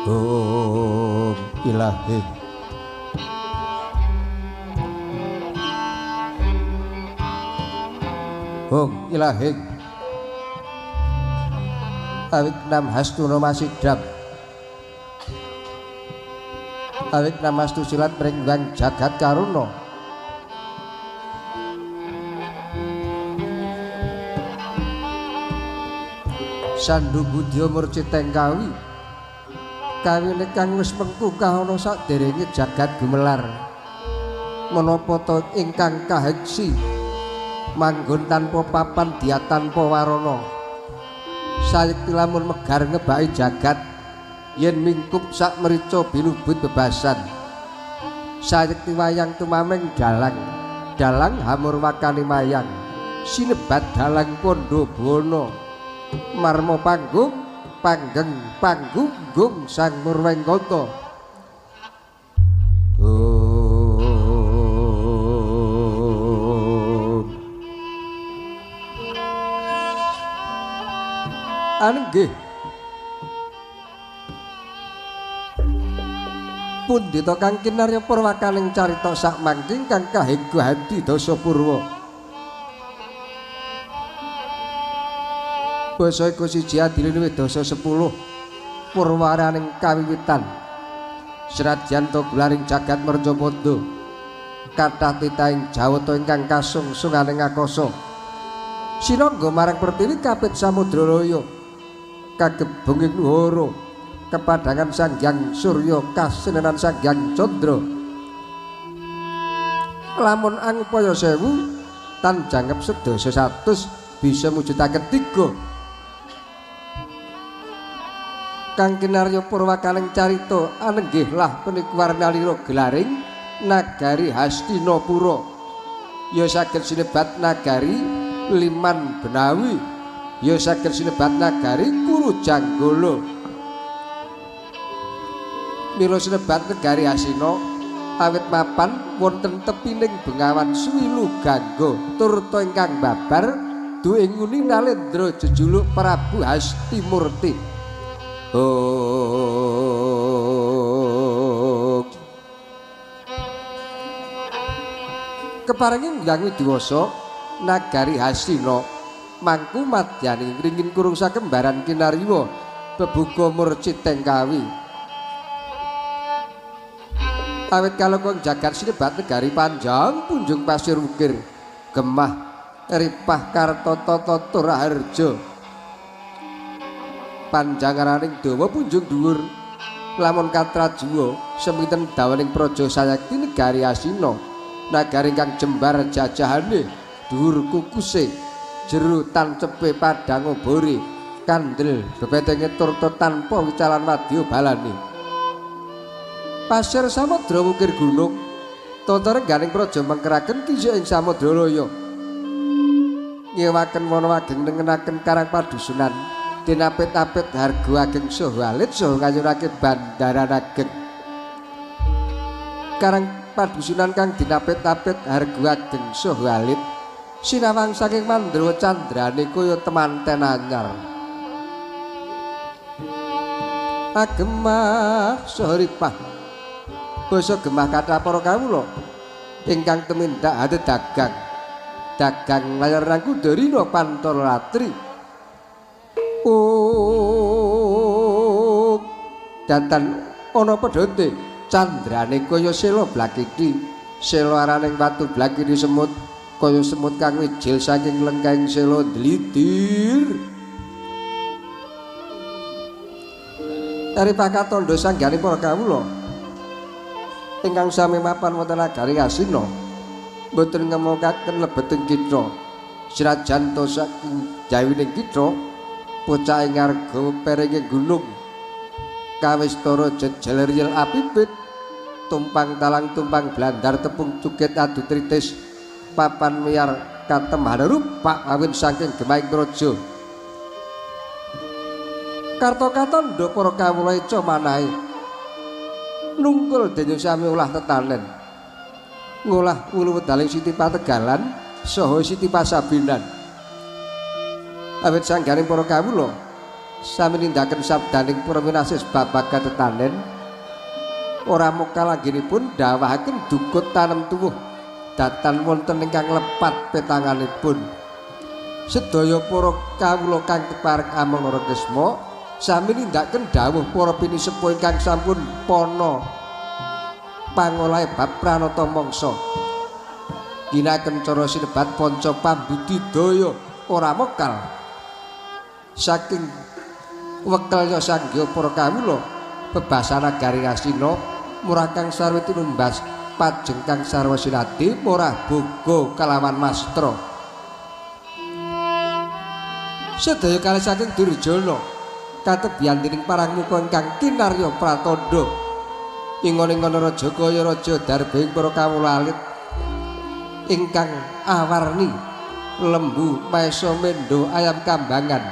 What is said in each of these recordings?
Om ilahi. Om ilahi. Awik nam hastuna masidhap. Awik namastu silat mringgang jagat karuna. Sandu budya murciteng kawi. Kawine kang wis mengku kahana saderenge jagat gumelar. Menapa ta ingkang kaheksi manggon tanpa papan dia tanpa warana. Sayekti lamun megar ngebaki jagat yen mingkup sak merica binubut bebasan. Sayekti wayang tumameng dalang, dalang hamur wakani mayang. Sinebat dalang kondo buwana. Marmo panggung panggeng panggung sang murwengkata. Anggih pundhita kang kinarya purwakaning carita sak mangking kang kahegu hadi dasa purwa. Basa iku siji adine luwih dasa 10 purwaraning kawiwitan. Senadyan ta gularing jagat mercapada kathah titahing jawata ingkang kasungsunganing akasa. Sinangga marang pertiwi kapit samudra raya kagebunging nuhara kepadangan Sang Hyang Surya kasinenan Sang Hyang Candra. Lamun angupaya sewu tan jangkep sedasa 100 bisa mujudaken tiga. Kang kinarya purwakaning carita anenggih lah punika warnalira gelaring nagari Hastinapura. Ya saged sinebat nagari Liman Benawi, ya saged sinebat nagari Kurujanggala. Mila sinebat negari Hastina awit mapan wonten tepining bengawan Suwilu Gangga turta ingkang babar duwe nguni Nalendra jejuluk Prabu Hastimurti. Oh. Keparengin Hyang Widiwasa nagari Hastina mangku madyaning ringin kurung sakembaran kinarya bebuka murciteng kawi. Awit kalengkung jagat sinebat negari panjang punjung pasir wukir gemah ripah kartata tata raharja. Panjang araning dawa punjung dhuwur lamun katrajuwa seminten dawaning praja sayekti negari Hastina nagari kang jembar jajahane dhuwur kukuse jero tancepe padang obore kandel bebetenge turta tanpa wicalan wadya balane. Pasir samudra wukir gunung tata rengganing praja mengkeraken kisih ing samudra raya ngewaken wana ageng nengenaken karang padusunan dinapit-apit harga ageng saha alit saha ngayunake bandaran ageng. Karang padusunan kang dinapit-apit harga ageng saha alit sinawang saking mandra candrane kaya temanten anyar. Agemah saha ripah basa gemah kathah para kawula ingkang tumindak ate dagang. Dagang layar nang Kudorina Pantala Latri. Oh, datan ana pedhote candrane kaya sela blakiti, sela araning watu blakiti semut kaya semut kang wijil saking lengkahing sela dlidir. Dari pakatondo sanggane para kawula ingkang sami mapan wonten nagari Hastina mboten ngemokaken lebeting kitha. Sirajan ta saking jawining kitha pocah ing ngarga perenge gunung kawistara jejeler yel apipit tumpang talang tumpang blandar tepung cukit adu tritis papan miyar katemhan rupak awin saking gemahing praja. Karta katandha para kawula eca manahe nungkul dene sami olah tetanen ngolah wulu wedaling siti pategalan saha siti pasabinan. Awit sangganing para kawula sami nindakaken sabdaning para winasis babagan tetanen ora mokal anggenipun dawahaken dukut tanem tuwuh datan wonten ingkang lepat petanganipun. Sedaya para kawula kang kepareng among Narakisma sami nindakaken dawuh para pinisepuh ingkang sampun pana pangolahe bab pranata mangsa. Ginakaken cara sinebat panca pambudidaya ora mokal saking wekelya sangya para kawula bebasan nagari Ngastina murah kang sarwa tinumbas pajeng kang sarwa sinadi murah boga kalawan mastra. Sedaya kalih saking Durjana katebian dening parang muka ingkang kinarya pratandha ingon-ingon raja kaya raja darbing para kawula alit ingkang awarni lembu maesa mendo ayam kambangan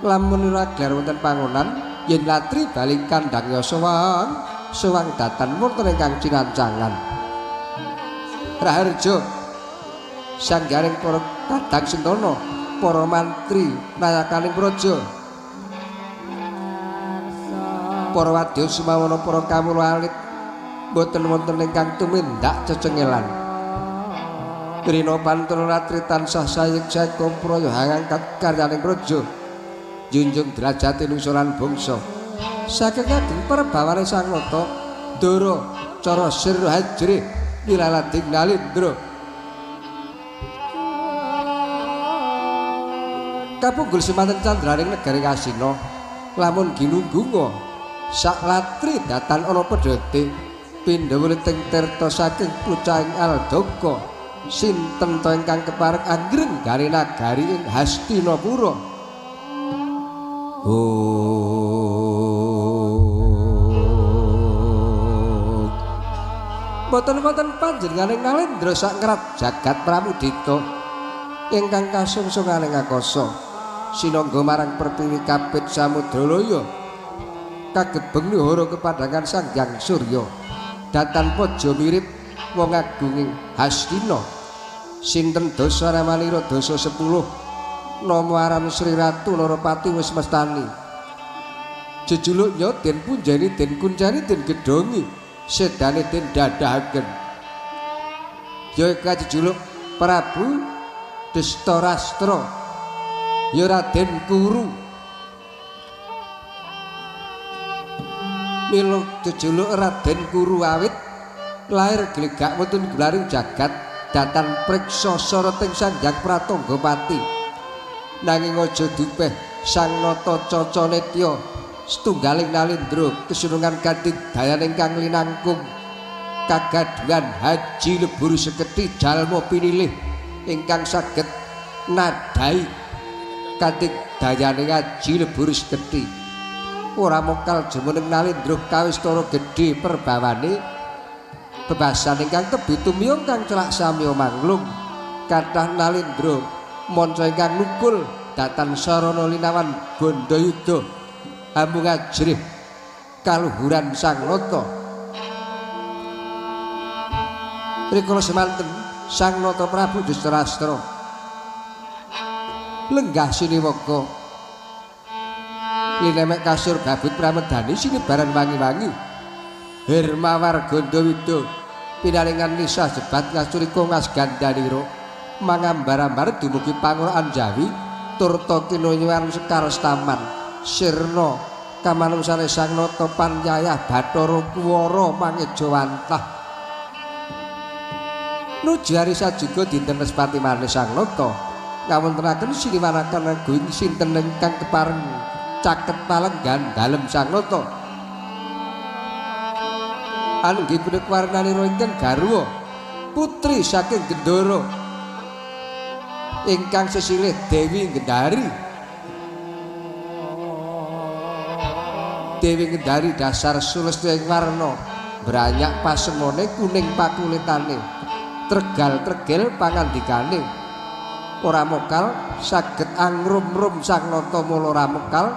lamun ora glar wonten pangonan yen latri bali kandhang sowang sowang datan wonten ingkang cinancangan. Raharja sanggaring para kadang sentana para mantri nayakaning praja para wadya sumawana para kawula alit boten wonten ingkang tumindak cecengelan. Rina pantun ratri tansah sayek sayek praya ngangkat karyaning praja junjung derajate nungsa lan bangsa. Saking ageng perbawane Sang Nata Ndara cara sirna hajrih nilalading nalindra. Kapunggul semanten candraning negari Ngastina lamun ginunggunga sak latri datan ana pedhote pindha wliting tirta saking pucahing Aldaka. Sinten to ingkang kepareng anggreng gari nagari ing Hastinapura. Boten wonten panjenenganing Nalendra sak ngrat jagat Pramudita ingkang kasungsunganing akasa sinangga marang pertiwi kapit samudra laya kagebeng nuhara kepadhangan Sang Hyang Surya datan paja mirip wong agunging Hastina. Sinten dasa ramanira dasa 10 nama aran Sri Ratu Narapati wis mestani. Jejuluknya den punjeni den kuncani den gedhongi sedane den dadahaken. Ya kajejuluk Prabu Destarastra ya Raden Kuru. Mila jejuluk Raden Kuru awit lair glegak wonten gelaring jagat datan priksa sarating Sang Hyang Pratanggapati. Nanging aja dupeh Sang Nata Caca Nitya setunggaling Nalindra kesunungan kanthi dayaning kang linangkung kagaduhan haji lebur seketi jalma pinilih ingkang saged nadai kanthi dayaning haji lebur seketi. Ora mokal jumeneng Nalindra kawistara gedhe perbawane bebasan ingkang tebi tumiyong kang celak samya manglung kathah Nalindra manca ingkang nukul datan sarana linawan bandayuda amung ajrih kaluhuran Sang Nata. Rikala semanten Sang Nata Prabu Destarastra lenggah siniwaka linemek kasur babut pramedani sinibaran wangi-wangi Hermawar Gandawida pinaringan lisah jebat ngasturika ngasgandanira mangambar-ambar dumugi panguraan Jawi turta kinuyuan sekar setaman sirna kamanungsane Sang Nata panyayah Bathara Kuwara mangejawantah. Nuju hari sajuga dinten Respati manis Sang Nata ngawontenaken siniwanaken agung sinten ingkang kepareng caket palenggan dalem Sang Nata. Anggih punika warnanira ingkang garwa putri saking Gendara ingkang sesilih Dewi Gendari. Dewi Gendari dasar sulestya ing warna branyak pasemone kuning pakulitane tregal-tregel pangandikane ora mokal saged angrum-rum Sang Nata mula ora mokal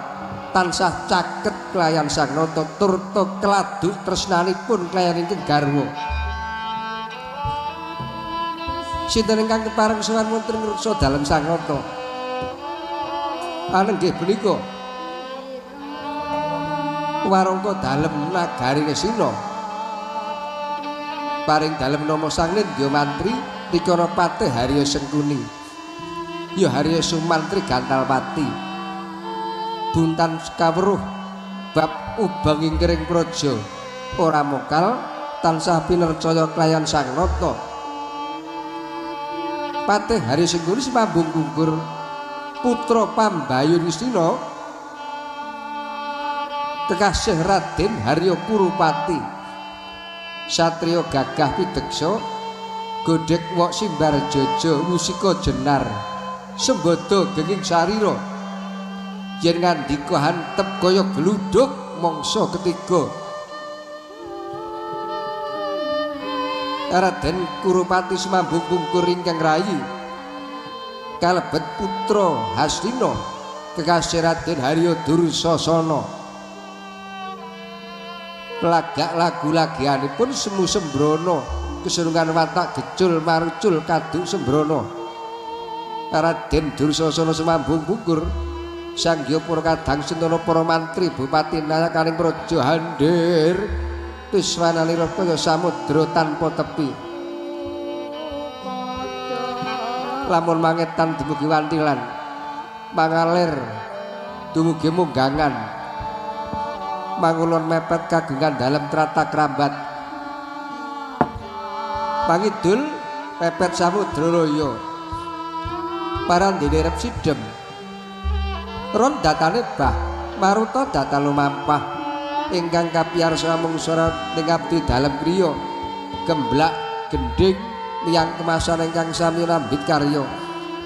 tansah caket kelayan Sang Nata turta keladuk tresnanipun kelayan ingkang garwa. Sinten ingkang kepareng sowan wonten ngreksa dalem Sang Nata? Anenggih punika Warangka dalem nagari Ngastina paring dalem nama Sang Nindya Mantri rikana Patih Harya Sengkuni ya Harya Sumantri Gantalpati buntan kawruh bab ubanging kering praja ora mokal tansah pinercaya kelayan Sang Nata. Patih Harya Sengkuni semambung gugur putra Pambayun Ngastina kekasih Raden Harya Kurupati satriya gagah pideksa godhek wok simbar jojo musika jenar sembada genging sarira yen ngandika hantep kaya gludhuk mangsa ketiga. Raden Kurupati semambung pungkur ingkang rayi kalebet putra Hastina kekasih Raden Harya Dursasana. Lagak lagu lagianipun semu sembrono kesurungan watak gecul marucul kaduk sembrono. Raden Dursasana semambung pungkur sangya para kadang sentana para mantri bupati nayakaning praja handir piswanalira kaya samudra tanpa tepi. Lamun mangetan dumugi wantilan mangalir dumugi munggangan mangulon mepet kagungan dalem tratag rambat pangidul pepet samudra raya parandene rep sidem ron datane bah maruta data lumampah ingkang kapiyarsa mung sora ning abdi dalem griya gemblak gendhing miyang kemasan ingkang sami nambit karya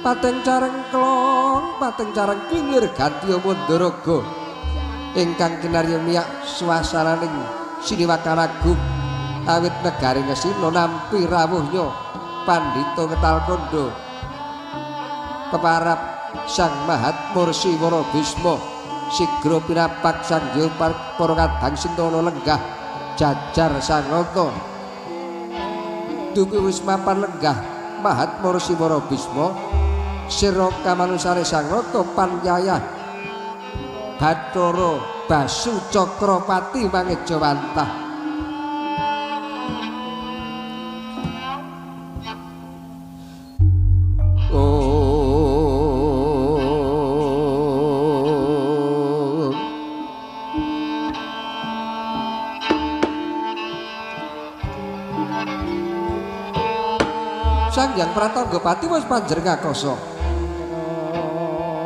pateng careng klong pateng careng klinir gantiya mandaraga ingkang kinarya miyak swasananing siniwakan agung awit negari Ngastina nampi rawuhnya pandhita ngetal kandha peparap Sang Mahatma Rsi Wara Bisma sigra pinapak sangya para kadang sentana lenggah jajar Sangnata. Dupi wis mapan lenggah Mahatma Rsi Wara Bisma sira kamanusane Sangnata panyayah Bathara Basu Cakrapati mangejawantah. Sang Hyang Pratanggapati wis panjer ngakoso.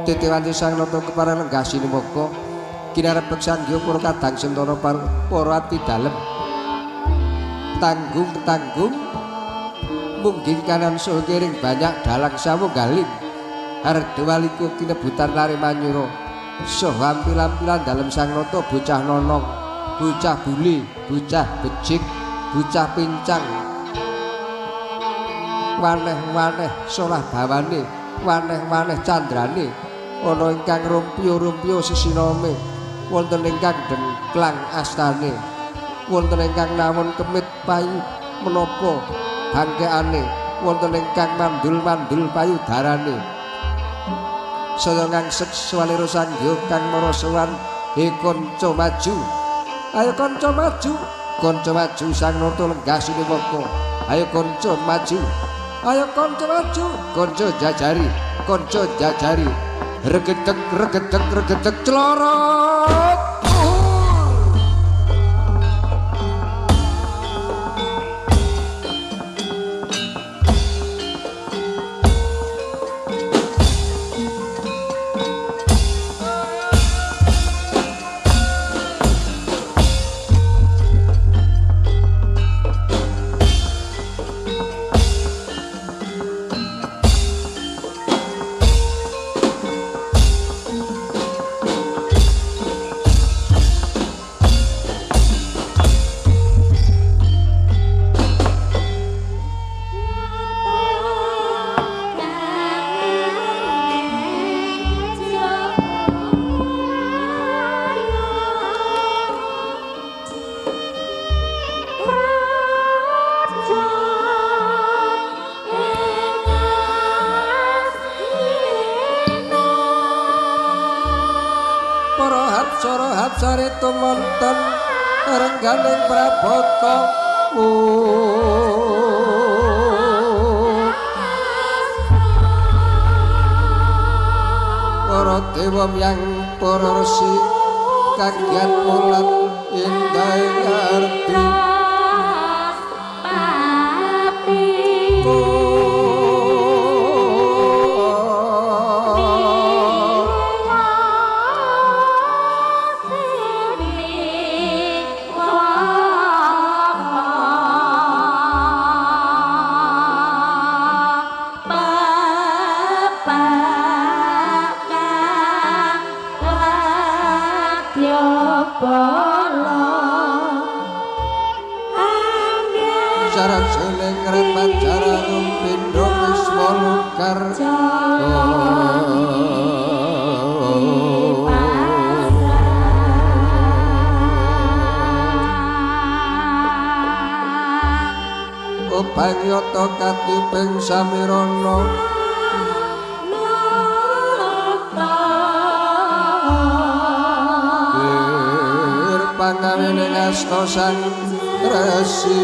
Titiwanti Sang Nata kepareng lenggah sinimaka kinarepek Sang Hyang para kadang sentana para abdi dalem. Tanggung-tanggung mungging kanan saha kiring banyak dalang sawunggaling. Hardewaliku kinebutan lare manyura. Saha ampil-ampilan dalem Sang Nata bocah nonong, bocah bule, bocah becik, bocah pincang. Waneh-waneh solah bawane, waneh-waneh candrane, ana ingkang rumpyo-rumpyo sesinome, wonten ingkang dengklang astane, wonten ingkang nawon kemit payu menapa bangkeane, wonten ingkang mandul-mandul payudarane. Saya ngangset swalira sangya kang mara sowan, he kanca maju. Ayo kanca maju, kanca maju Sang Nata lenggah sinimaka. Ayo kanca maju. Ayo kanca maju, kanca jajari, kanca jajari. Regedeg regedeg regedeg clorot. Hapsari tumonten rengganing prabata. Para dewa yang para resi kagian mulat indah ngerti. Obanyata katiping samirana bir pangawene asta sang resi.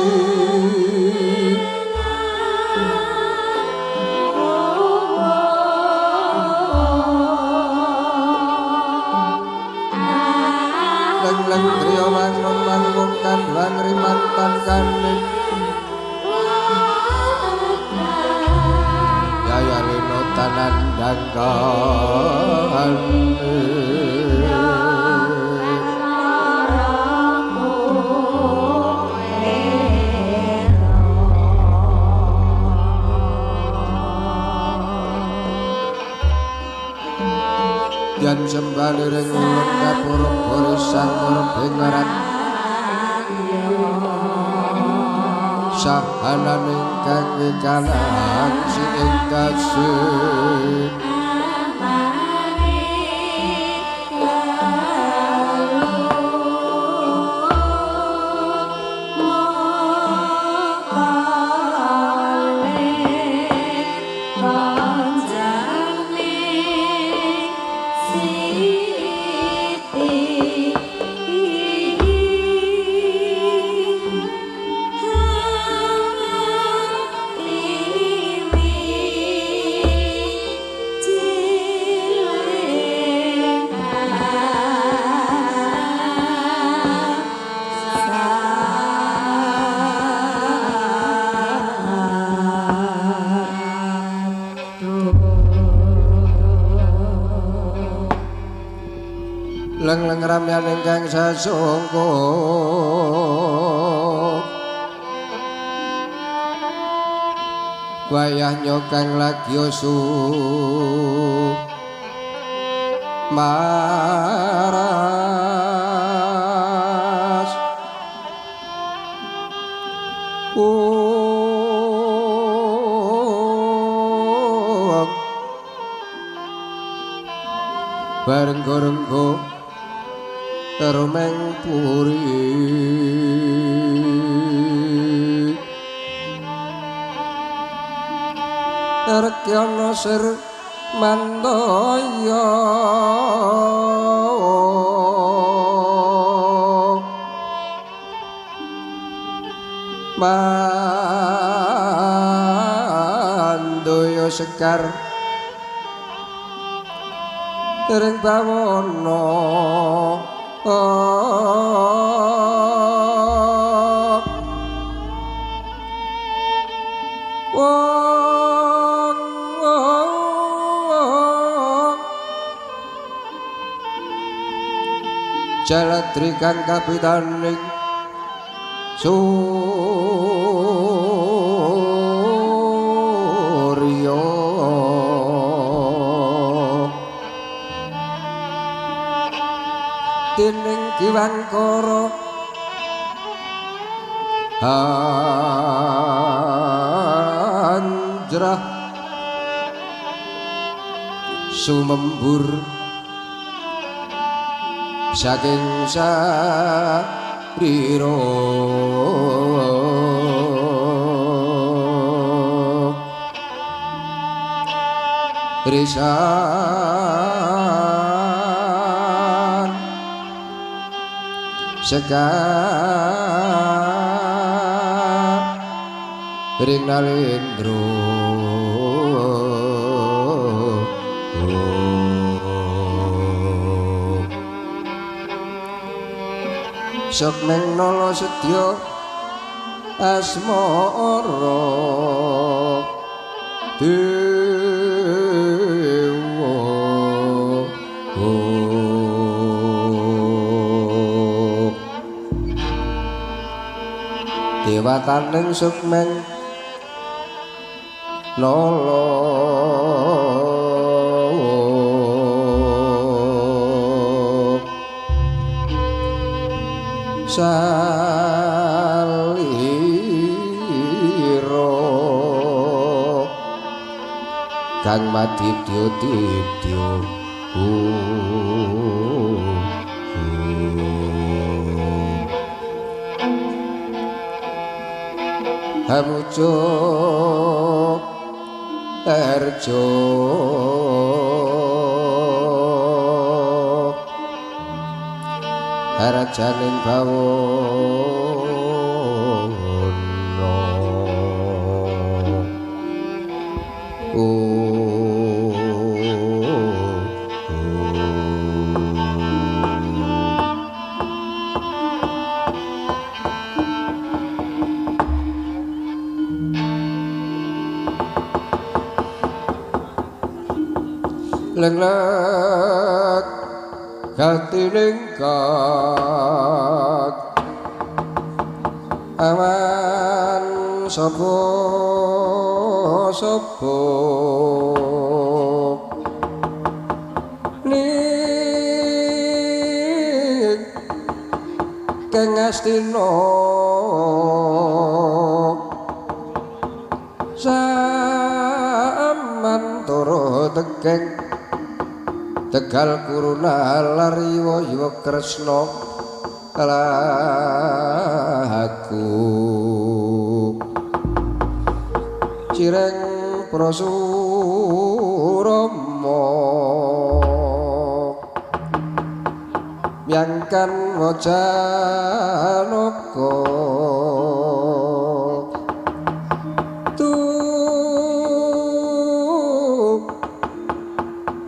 Leng triya wangun mangun kandhang rimantan kaning Yaya leno tanandang Yan sembali ring ulun kapurung barisan bengarat sahananing kang wikalang si ing kasih. Leng-leng ramyan ingkang sasungkup wayah nyokang lagi osu maras. Bareng-barenggo rumeng puri rekyana sir mandaya mandaya sekar ring bawana. Jaladri kang kapitaning Surya dening Diwangkara anjrah sumembur saking sarira risan. Sekar ring nalendra sok meng nala sedya asmara dewa. Dewataning sukmeng nala salira kang madidya didya. Hamujuk terjo harajaning bawono. Lenglek gatining kak awan sapa sapa ning kang astina samantara tegeng Tegal kuruna lariwa yiwa Kresna laku cireng prasurama yangkan wajanaka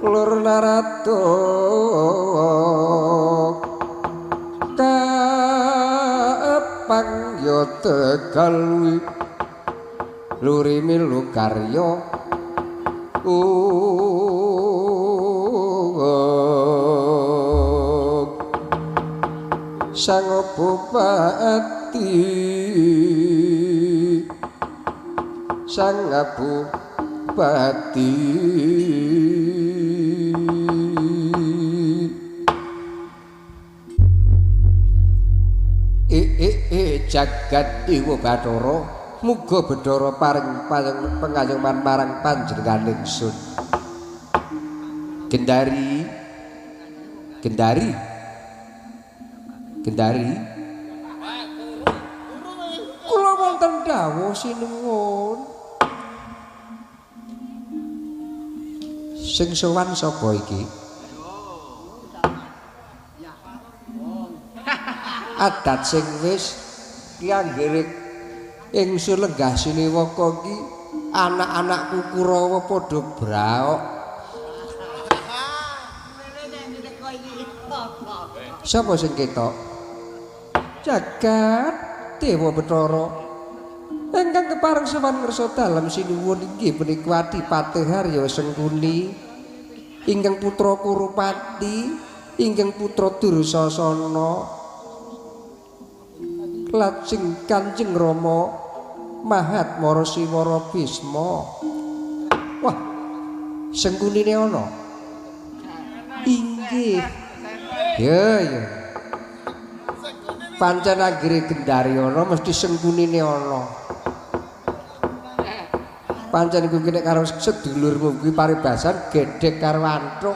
lur narada kapang ya Tegal luri milu karya sang bupati sang bupati. Jagat Dewa Bathara muga Bathara paring pengayoman marang panjenengan ingsun. Gendari Gendari Gendari kula wonten dawuh sinuwun. Sing sowan sapa iki? Adat sing wis ki anggere ingsun lenggah siniwaka ki anak-anakku Kurawa padha braok. Sapa sing ketok? Jagat Dewa Bathara ingkang kepareng sowan ngersa dalem sinuwun inggih punika Adipati Harya Sengkuni ingkang putra Kurupati ingkang putra Dursasana lajeng Kanjeng Rama Mahatmara Siwara Bisma. Wah, Sengkunine ana? Inggih. Ya ya. Pancen anggere Gendari ana mesti Sengkunine ana. Pancen iku nek karo sedulurmu kuwi paribasan gedhek karo anthuk.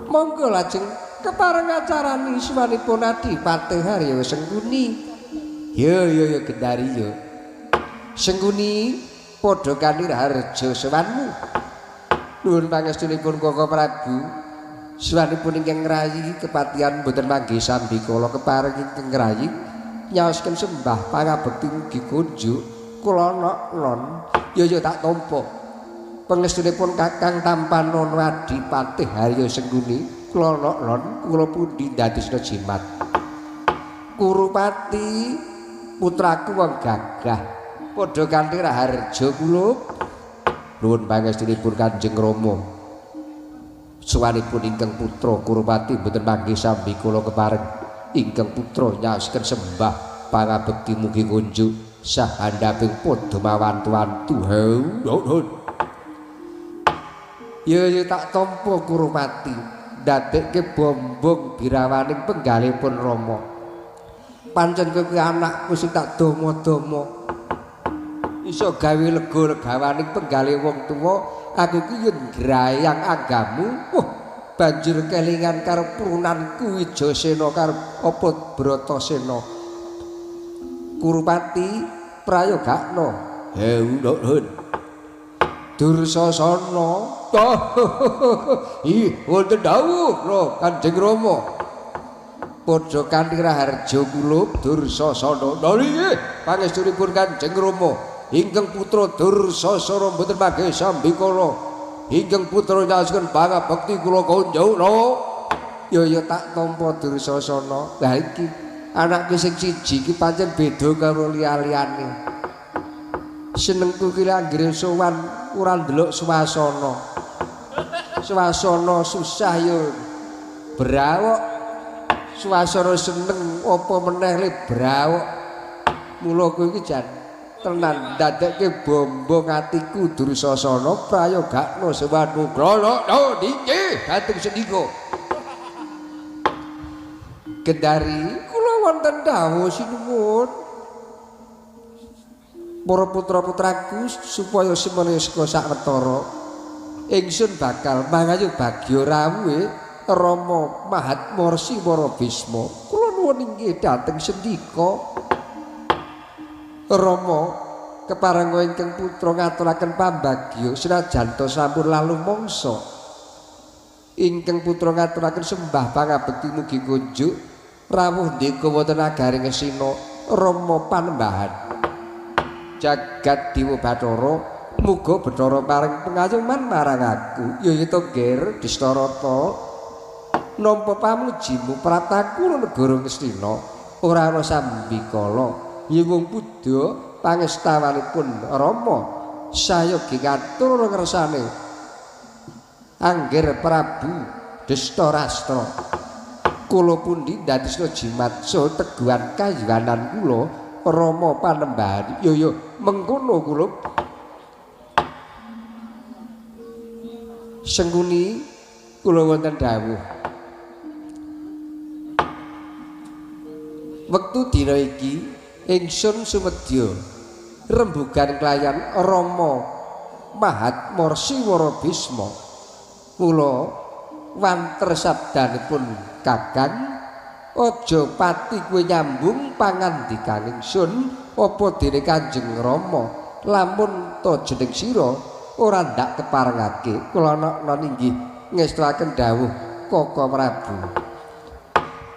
Monggo lajeng kepareng acarani suwanipun Adipati Harya Sengkuni. Ya ya ya Gendari ya. Sengkuni padha kaniraharja sowanmu. Nuwun pangestunipun Koko Prabu. Suwanipun ingkang ngrayi kepatihan mboten manggih sambikala kepareng ingkang ngrayi nyaosken sembah pangabekti mugi kunjuk kula nok-non ya ya tak tampa. Pangestunipun Kakang Tampanana Adipatih Harya Sengkuni kula nok-non kula pundi ndadosna jimat. Kurupati putraku wong gagah padha kanthi raharja kula nuwun pangestunipun Kanjeng Rama. Suwanipun ingkang putra Kurupati mboten manggih sambikala kepareng ingkang putra nyaosken sembah pangabekti mugi kunjuk sahandaping padha mawantu-wantu. Ya ya tak tampa Kurupati ndadekke bombong birawaning penggalipun Rama. Pancen kowe kuwi anakku sing tak dama-dama iso gawe lega legawaning penggalih wong tuwa. Aku ki yen ngrayang anggamu, wah banjur kelingan karo prunanku Wijasena karo apa Bratasena. Kurupati prayogakno. Heunuhun. Dursasana. Ih, wonten dawuh lho Kanjeng Rama. Padha kanthi raharja kula Dursasana. Lha nggih, pangestunipun Kanjeng Rama. Ingkang putra Dursasana mboten manggih sambikala. Ingkang putra nyaosken pangabekti kula kunjukna. Ya ya tak tampa Dursasana. Lah iki anakku sing siji iki pancen beda karo liya-liyane. Senengku ki anggere sowan ora ndelok swasana. Swasana susah ya brawok. Swasana seneng apa meneh le brawok. Mula kowe iki jan tenan ndadekke bombong atiku Dursasana prayogakno sowanmu krana niki dhateng sendika. Gendari kula wonten dawuh sinuwun para putra-putraku supaya semenika sawetara ingsun bakal mangayu bagya rawuhe Rama Mahatma Rsi Wara Bisma. Kula nuwun inggih dhateng sendika. Rama keparenga ingkang putra ngaturaken pambagya senajan ta sampun lalu mangsa. Ingkang putra ngaturaken sembah pangabekti mugi kunjuk rawuh ndeka wonten nagari Ngastina Rama Panembahan. Jagat Dewa Bathara muga Bathara paring pengayoman marang aku. Ya ya to Ger Destarata nampa pamujimu prataku negara Ngastina ora ana sambikala. Nyuwun puda pangestawanipun Rama sayogi katur ngersane Angger Prabu Destarastra. Kula pundi ndadosna jimat saha teguhan kayuwanan kula Rama Panembahan. Ya ya mengkono kula. Sengkuni kula wonten dawuh. Wektu dina iki ingsun sumedya rembugan kelayan Rama Mahatma Rsi Wara Bisma. Mula wanter sabdanipun Kakang aja pati kowe nyambung pangandikan ingsun apa dene Kanjeng Rama lamun ta jeneng sira ora ndak keparengake. Kula nokno inggih ngestuaken dawuh Koko Prabu.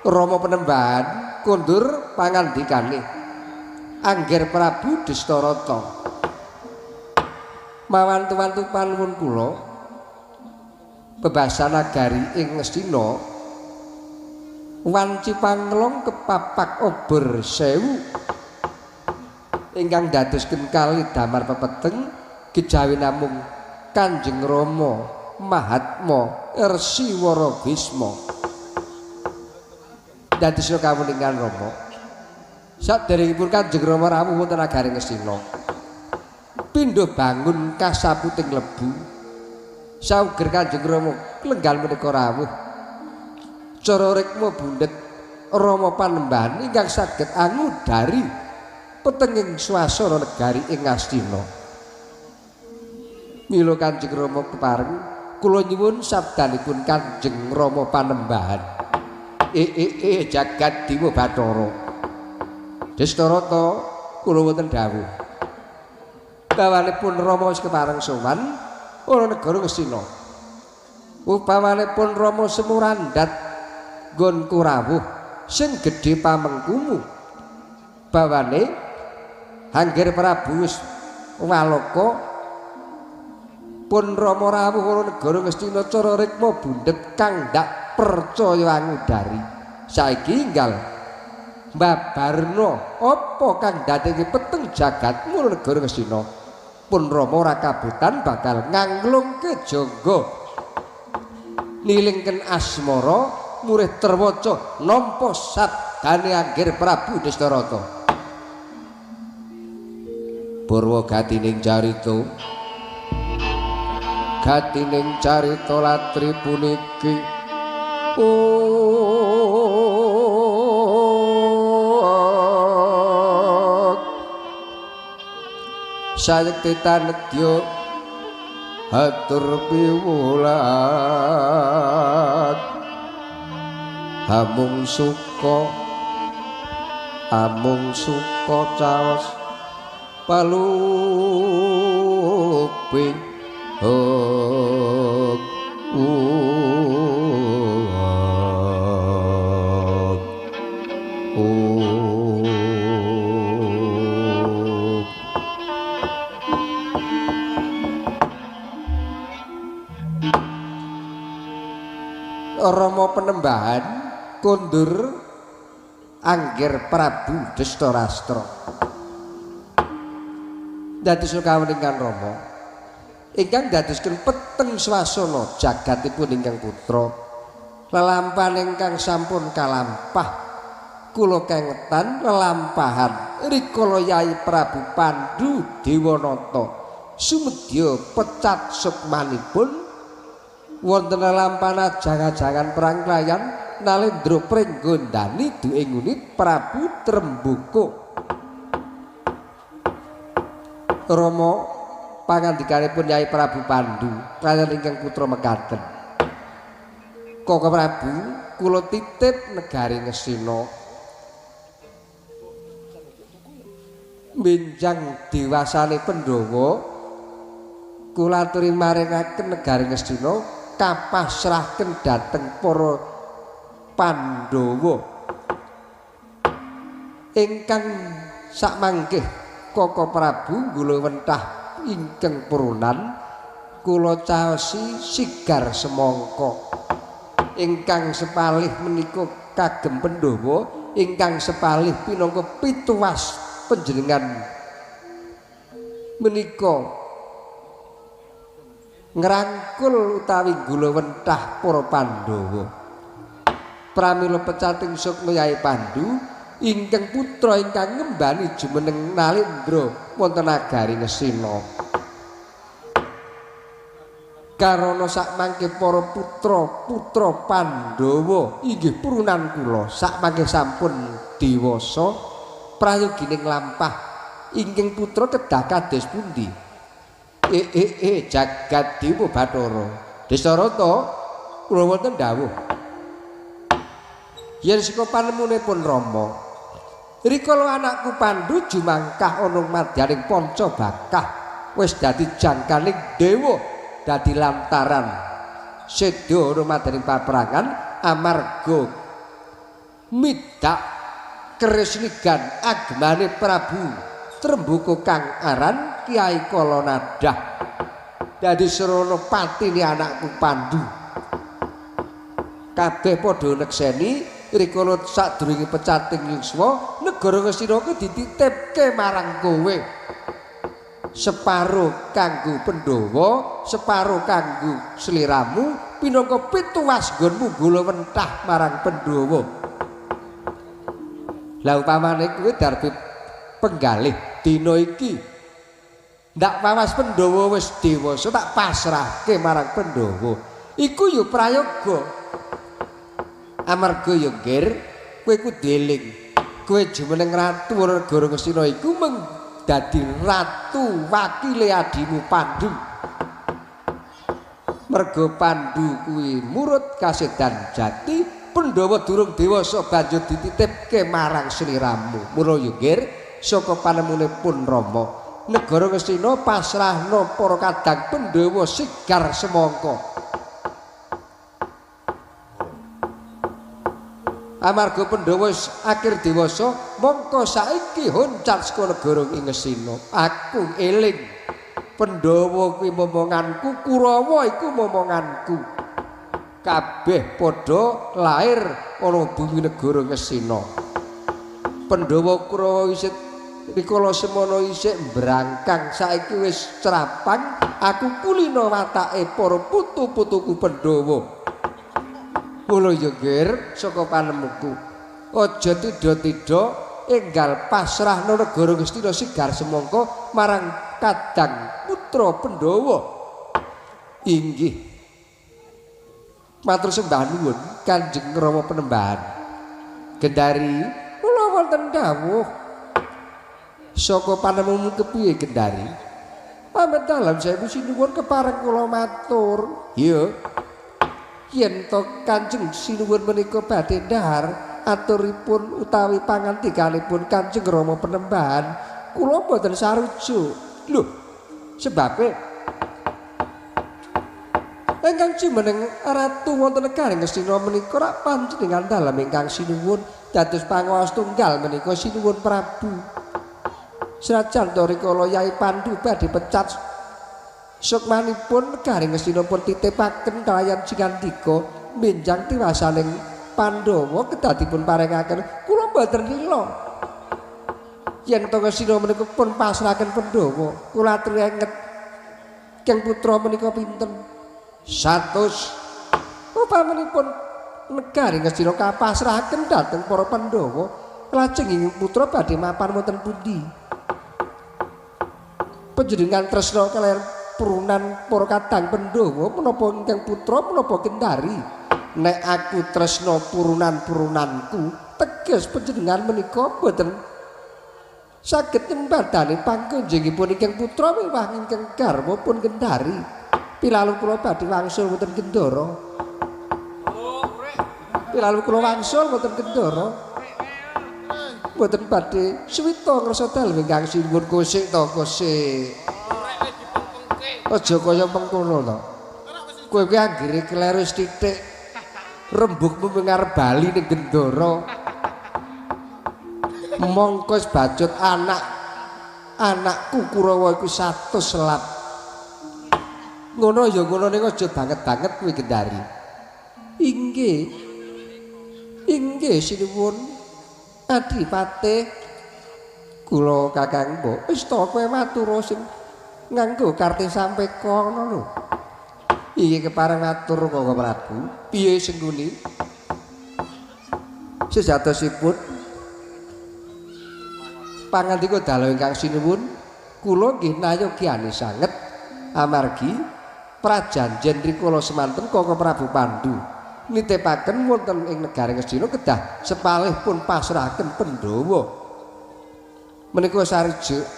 Rama Panembahan kondur pangandikane Angger Prabu Destarata. Mawantu-wantu panuwun kula bebasan nagari ing Ngastina wanci panglong kepapak obor sewu ingkang dadosken kali damar pepeteng kejawi namung Kanjeng Rama Mahatma Rsi Wara Bisma. Dadosna kawuningan Rama saderengipun Kanjeng Rama rawuh wonten nagari Ngastina pindha bangun kasaputing lebu sauger Kanjeng Rama lenggal menika rawuh cara rikma bundet Rama Panembahan ingkang saged angudari petenging swasana negari ing Ngastina. Mila Kanjeng Rama kepareng kula nyuwun sabdanipun Kanjeng Rama Panembahan. Jagat Dewa Bathara Destarata kula wonten dawuh. Bawanipun Rama wis kepareng sowan ora negara Ngastina. Upamanipun Rama Semurandhat nggonku rawuh sing gedhe pamengkumu. Bawane Anggir Prabu wis waloka pun Rama rawuh ana negara Ngastina cara rikma bundhet kang ndak percaya angudari. Saiki enggal mbabarna apa kang dadeke peteng jagatmu negara Ngastina. Pun Rama ora kabutan bakal nganglungke jangga nilingken asmara murih terwaca nampa sabdane Anggir Prabu Destarata. Purwa gatining carita, gatining carita latri puniki sayekti tanedya hatur piwulat amung suka caos palupi hok Rama Penembahan kondur Anggir Prabu Destarastra. Dados kawuningan Rama ingkang dadosken peteng swasana jagatipun ingkang putra. Lelampahan ingkang sampun kalampah kula kengetan lelampahan rikala Yai Prabu Pandu Dewanata sumedya pecat sukmanipun wonten lelampahan ajang-ajangan perang klayan Nalendra Pringgondani duwe nguni Prabu Tremboko. Rama pangandikanipun Yai Prabu Pandu kaliyan ingkang putra mekaten. Koko Prabu kula titip negari Ngastina. Benjang dewasane Pandhawa kula aturi maringaken negari Ngastina kapasrahken dhateng para Pandhawa. Ingkang sakmangkih Koko Prabu nggulawentah ingkang purunan kula caosi sigar semangka. Ingkang sepalih menika kagem Pandhawa, ingkang sepalih pinangka pituwas panjenengan menika ngrangkul utawi nggulawentah para Pandhawa. Pramila pecating sukma Yai Pandu ingkang putra ingkang ngembani jumeneng Nalendra wonten nagari Ngastina. Karana sakmangke para putra-putra Pandhawa inggih purunan kula sakmangke sampun dewasa prayogining lampah ingkang putra kedah kados pundi? Jagat dewa Bathara Destarata kula wonten dawuh. Yen saka panemunipun Rama, rikala anakku Pandu jumangkah ana madyaning panca bakah wis dadi jangkaning dewa, dadi lantaran seda ana madyaning paperangan amarga midak keris nigan agemane Prabu Tremboko kang aran Kyai Kalanadah. Dadi srana patine anakku Pandu. Kabeh padha nekseni rikala sadurunge pecating yuswa negara Ngastina kuwi dititipke marang kowe. Separo kanggo Pandhawa, separo kanggo sliramu, pinangka pituwas nggonmu nggulawentah marang Pandhawa. Lah upamane kuwi darbe penggalih dina iki ndak wawas Pandhawa wis dewasa tak pasrahke marang Pandhawa. Iku ya prayoga. Amarga ya nggir kowe kudu eling. Kowe jumeneng ratu negara Ngastina iku mung dadi ratu wakile adimu Pandu. Merga Pandu kuwi murut kasedan jati, Pandhawa durung dewasa banjur dititipke marang sliramu. Mula ya nggir saka panemune pun Rama, negara Ngastina pasrahna para kadang Pandhawa sigar semangka. Amarga Pandhawa wis akhir dewasa, mongko saiki honcat saka negara ing Ngastina. Aku eling Pandhawa kuwi momonganku, Kurawa iku momonganku. Kabeh padha lair ana bumi negara Ngastina. Pandhawa Kurawa isih rikala semono isih mbrangkang, saiki wis crapang. Aku kulina watake para putu-putuku Pandhawa. Mula ya Ger, saka panemuku aja tidha-tidha enggal pasrahno negara Ngastina sigar semangka marang kadang putra Pandhawa. Inggih. Matur sembah nuwun Kanjeng Rama Penembahan. Gendari, kula wonten dawuh. Saka panemumu kepiye Gendari? Pamit dalem sewu sinuwun kepareng kula matur. Iya. Yen to Kanjeng Sinuwun menika badhe ndhahar aturipun utawi pangandikanipun Kanjeng Rama Penembahan, kula mboten sarujuk. Lho, sebabe ingkang jumeneng ratu wonten negari Ngastina menika rak panjenengan dalem ingkang sinuwun dados panguwas tunggal menika Sinuwun Prabu. Senajan to rikala Yai Pandu badhe pecat sukmanipun negari Ngastina pun titipaken kalayan Jingandika minjang tiwasaning Pandhawa kedah dipun paringaken. Kula mboten lila yen to Ngastina menika pun pasrahaken Pandhawa. Kula aturi enget keng putra menika pinten? 100. Upamanipun negari Ngastina kapasrahaken dhateng para Pandhawa, lajeng ing putra badhe mapan wonten pundi? Panjenengan tresna kaliyan purunan para kadang Pandhawa menapa ingkang putra menapa Gendari? Nek aku tresna purunan-purunanku, teges panjenengan menika boten saged nyembadani pangkunjungipun ingkang putra miwah ingkang garwa pun Gendari. Pilalu kula badhe wangsul wonten Gendara. Pilalu kula wangsul wonten Gendara. Boten badhe suwita ngrasa dalem ingkang sinuwun. Kosik to kosik. Aja kaya mengkono to. Kowe kuwi anggere kleru sithik rembugmu ngarep bali ning Gendara. Mongko wis bacut anak anakku Kurawa iku 100 selap. Ngono ya ngono ning aja banget-banget kuwi Gendari. Inggih. Inggih sinuwun Adipati kula Kakang Mbok. Wis to kowe matur sing nganggo karte sampeka ngono lho. Iki kepareng matur Koko Prabu. Piye sengguni? Sejatosipun pangandika dalu ingkang sinuwun kula nggih nayogyani sanget amargi prajanjen rikala semanten Koko Prabu Pandu nitipaken wonten ing negari Ngastina kedah sepalih pun pasrahaken Pandhawa. Menika sarujuk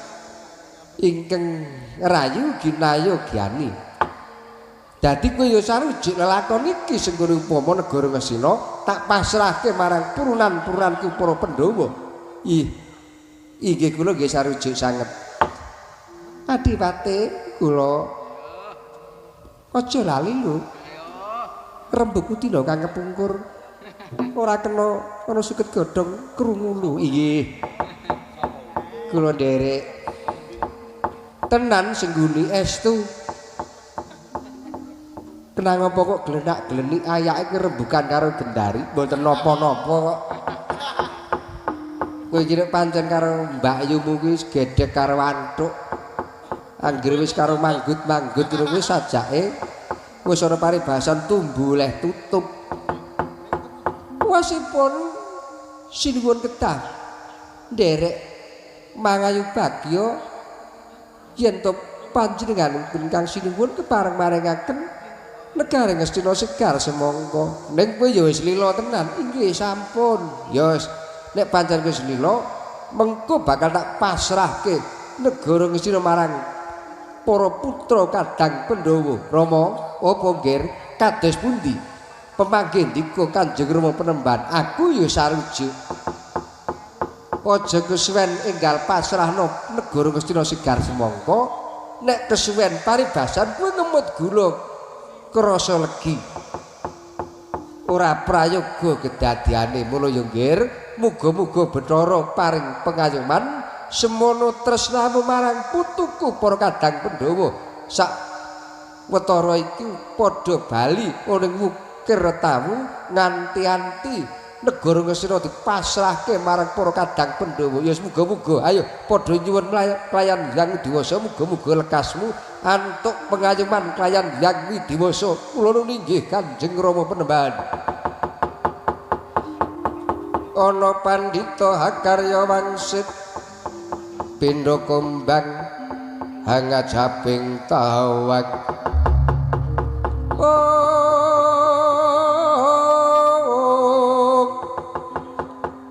ingkang rayu ginayogyani. Dadi kowe ya sarujuk lelakon iki senggone upama negara Ngastina tak pasrahke marang purunan-purunanku para Pandhawa. Ih, inggih kula nggih sarujuk sanget. Adipati kula aja lali lho. Rembug dina kang kepungkur ora kena ana suket godhong krungu lho. Inggih. Kula nderek tenan sengguni estu. Kenang apa kok glenak-glenik ayake rembugan karo Gendari, mboten napa-napa kok. Kowe iki nek pancen karo mbakyumu kuwi wis gedhek karo antuk. Anggere wis karo manggut-manggut ngono kuwi sajake wis ana paribasan tumbu leh tutup. Wasipun sinuwun kedah nderek mangayu bagya yen to panjenengan ingkang sinuwun kepareng maringaken negara Ngastina segar semangka. Ning kowe ya wis lila tenan. Inggih sampun. Ya wis nek pancen wis lila mengko bakal tak pasrahke negara Ngastina marang para putra kadang Pandhawa. Rama, apa nggir kados pundi? Pemanggih ndika Kanjeng Rama Penemban, aku ya sarujuk. Aja kesuwen enggal pasrahno negara Ngastina segar semangka. Nek kesuwen paribasan kowe ngemut gula krasa legi. Ora prayoga kedadiane mula ya nggir, muga-muga Bathara paring pengayoman semono tresnamu marang putuku para kadang Pandhawa sak wetara iki padha bali ning wukir tawu nganti-anti negara Ngastina dipasrahke marang para kadang Pandhawa. Ya muga-muga ayo padha nyuwun kelayan Hyang Widiwasa muga-muga lekasmu antuk pengayoman kelayan Hyang Widiwasa. Kula nuwun inggih Kanjeng Rama Panembahan. Ana pandhita hakarya wangsit pindha kombang hangajaping tawak.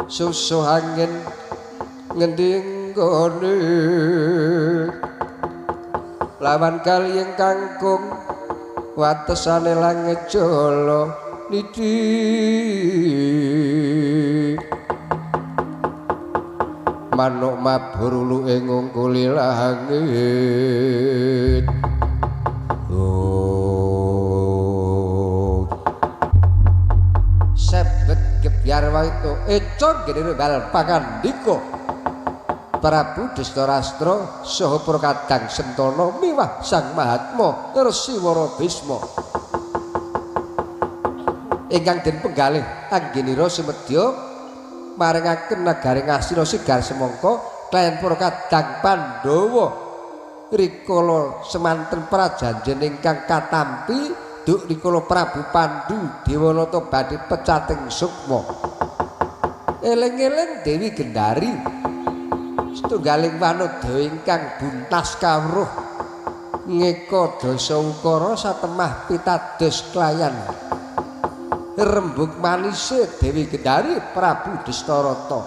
Susu angin ngendi nggone lawan kali ingkang kangkung watesane langit jala niti manuk mabur uluke ngungkuli langit. Oh sebet gebyar waito eco gene bal pangandika Prabu Destarastra saha para kadang Sentana miwah Sang Mahatma Resi Wara Bisma ingkang den penggalih anggenira sumedya maringaken nagari Ngastina sigar semangka kalayan para kadang Pandhawa rikala semanten prajanjen ingkang katampi duk rikala Prabu Pandu Dewanata badhe pecating sukma. Eling-eling Dewi Gendari setunggaling wanodya ingkang buntas kawruh ngeka dasa ukara satemah pitados klayan rembug manise Dewi Gendari Prabu Destarata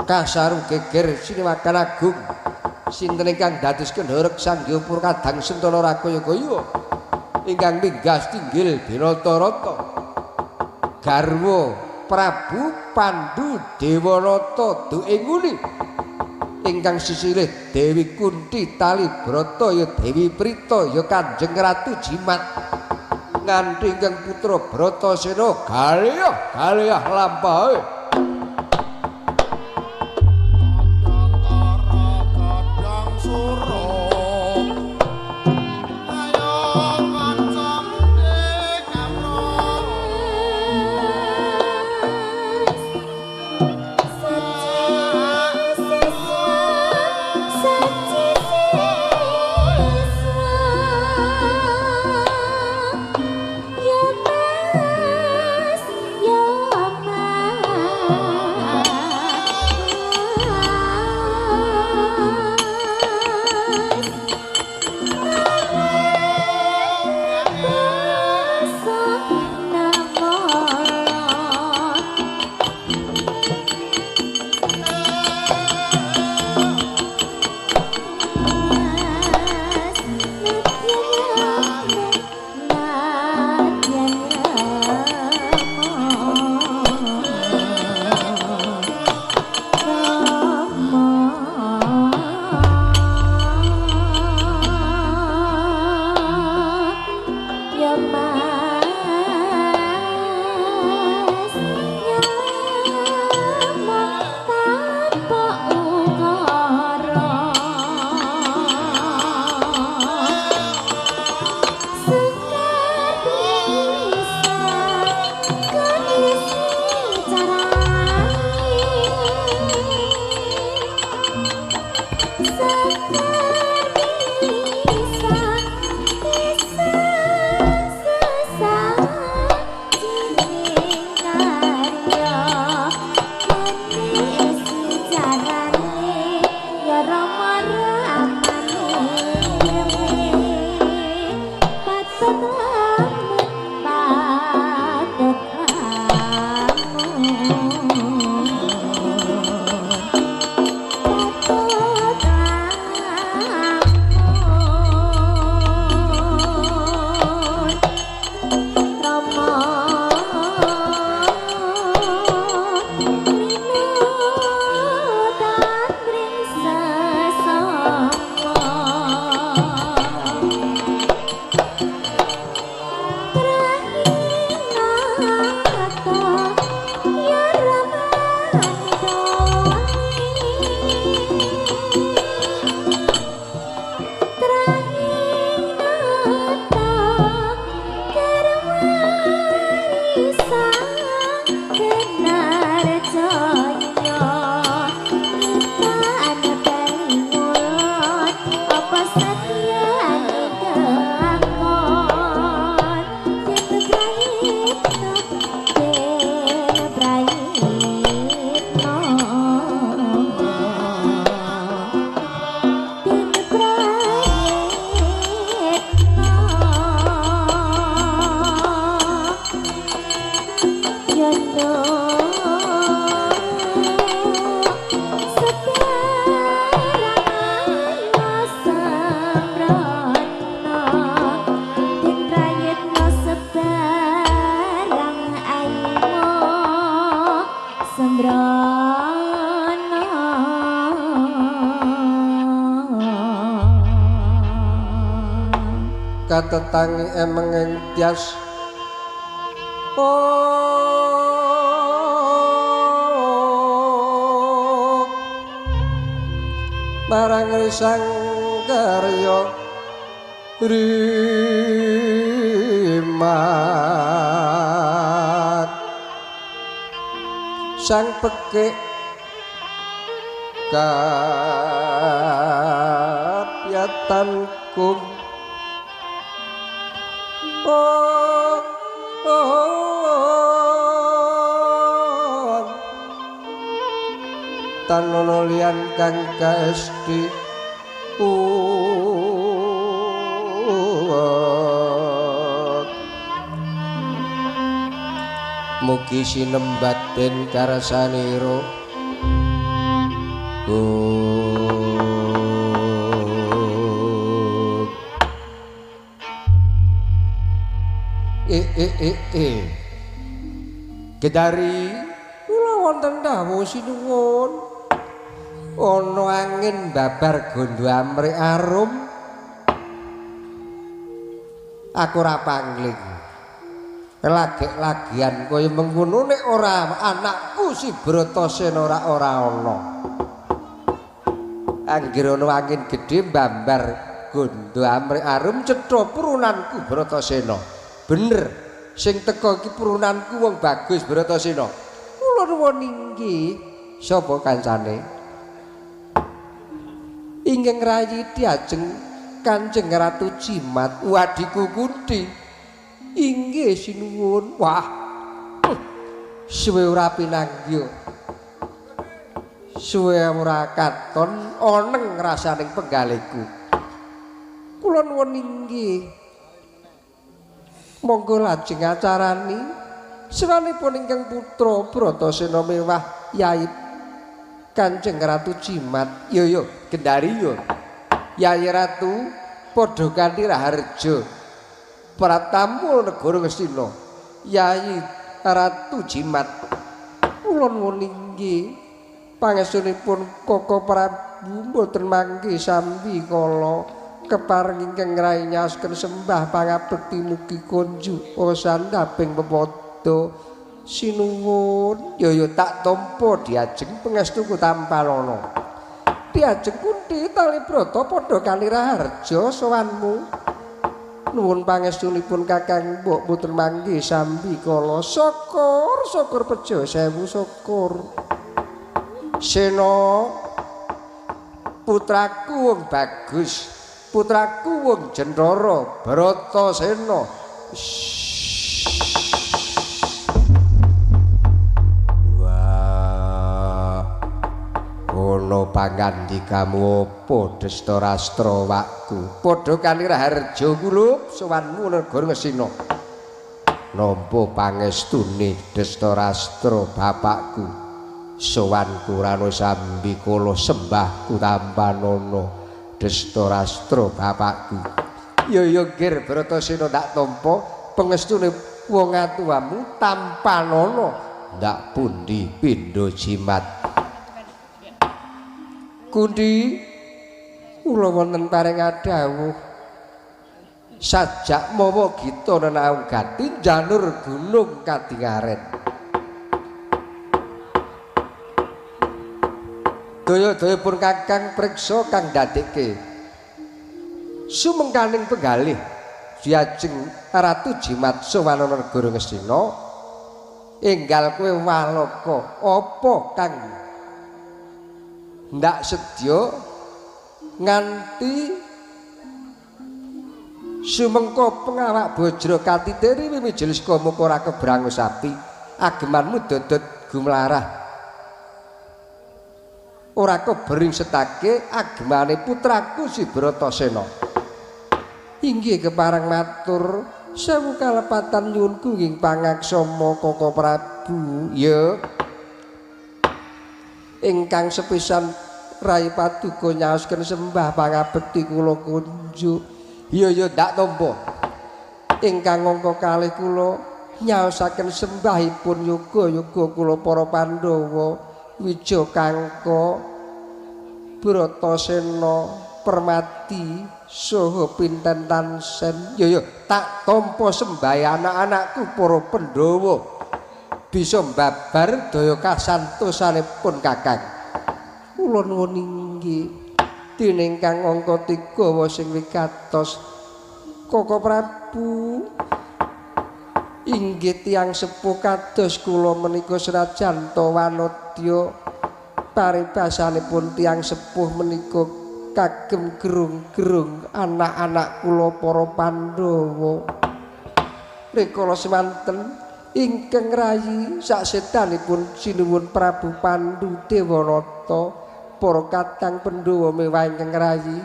kasaru geger siniwakan agung sinten ingkang dados kendhorek sanghyang para kadang Sentana Rakaya-kaya ingkang minggas tinggil Binatarata garwa Prabu Pandu Dewanata duke nguni ingkang sisilih Dewi Kunti Tali Brata ya Dewi Prita ya Kanjeng Ratu Jimat nganti ingkang putra Bratasena galih galih lampahe. Katetangi emenging tias marang risang karya rimat sang pekik kapyatan kum tanono liyan kang kaesti mugi sinembat den karsanira. Gedari kula wonten dawuh sinuwun. Ana angin babar gondo amrik arum. Aku ora pangling. Lagek-lagian kaya mengkono nek ora anakku si Bratasena ora ana. Anggere ana angin gedhe bambar gondo amrik arum cetha purunanku Bratasena. Bener, sing teka iki purunanku wong bagus Bratasena. Kula nuwun inggih. Sapa kancane? Ingkang rayi diajeng Kanjeng Ratu Jimat wadiku Kunti. Inggih sinuwun. Wah, suwe ora pinanggih, suwe ora katon oneng rasaning penggaliku. Kula nuwun inggih. Monggo lajeng acarani sewanipun ingkang putra Bratasena mewah Yai Kanjeng Ratu Jimat. Yo yo Gendari yo. Yai Ratu padha kanthi raharja pratamu negara Ngastina. Yai Ratu Jimat kula nuwun inggih pangestunipun Koko Prabu mboten mangke sambi kala kepareng ingkang ngrai nyaosken sembah pangabekti mugi konjuk sandhaping pepadha sinuwun. Yo yo tak tampa diajeng pangestuku tampanana. Diajeng Kunti tali brata padha kali raharja sowanmu. Nuwun pangestunipun Kakang mbok mboten mangke sambi kala. Syukur syukur pejo sewu syukur. Sena putraku wong bagus, putraku wong Jentara Bratasena. Wah, ana pangandikamu apa Destarastra wakku? Padha kali raharja kulup sowanmu negara Ngastina. Nampa pangestune Destarastra bapakku. Sowanku rano sambi kala sembahku tampanana Destarastra bapakku. Ya ya Ger Bratasena tak tampa pengestune wong atuwamu tampanana. Ndak pundi pindha jimat. Kunti kula wonten paring adhawuh sajak mawa gita nenaung gati janur gunung kadingaren. Daya-daya pun Kakang priksa kang ndadekke sumengkaning penggalih diajeng Ratu Jimat sowan negara Ngastina. Enggal kowe walaka apa kang ndak sedya nganti sumengko pengawak bajra katitiri wimijil saka muka ora kebrangus api agemanmu dodot gumlarah ora kebering setake agemane putraku si Bratasena. Inggih kepareng matur sewu kalepatan nyuwun ing pangaksama Koko Prabu. Ya ingkang sepisan Rai Paduka nyaosken sembah pangabekti kula kunjuk. Iya ya ndak tampa. Ingkang angka kalih kula nyaosaken sembahipun yoga-yoga kula para Pandhawa Wija Kangka Bratasena Permati saha Pinten Tansen. Ya ya tak tampa sembahe anak-anakku para Pandhawa bisa mbabar daya kasantosanipun Kakang. Kula nuwun inggih dening kang angka 3 sing wigatos Koko Prabu inggih tiyang sepuh kados kula menika senajan ta wanodya paribasanipun tiyang sepuh menika kagem gerung-gerung anak-anak kula para Pandhawa. Rikala semanten ingkang rayi saksedanipun sinuwun Prabu Pandu Dewanata para kadang Pandhawa mewah ingkang rayi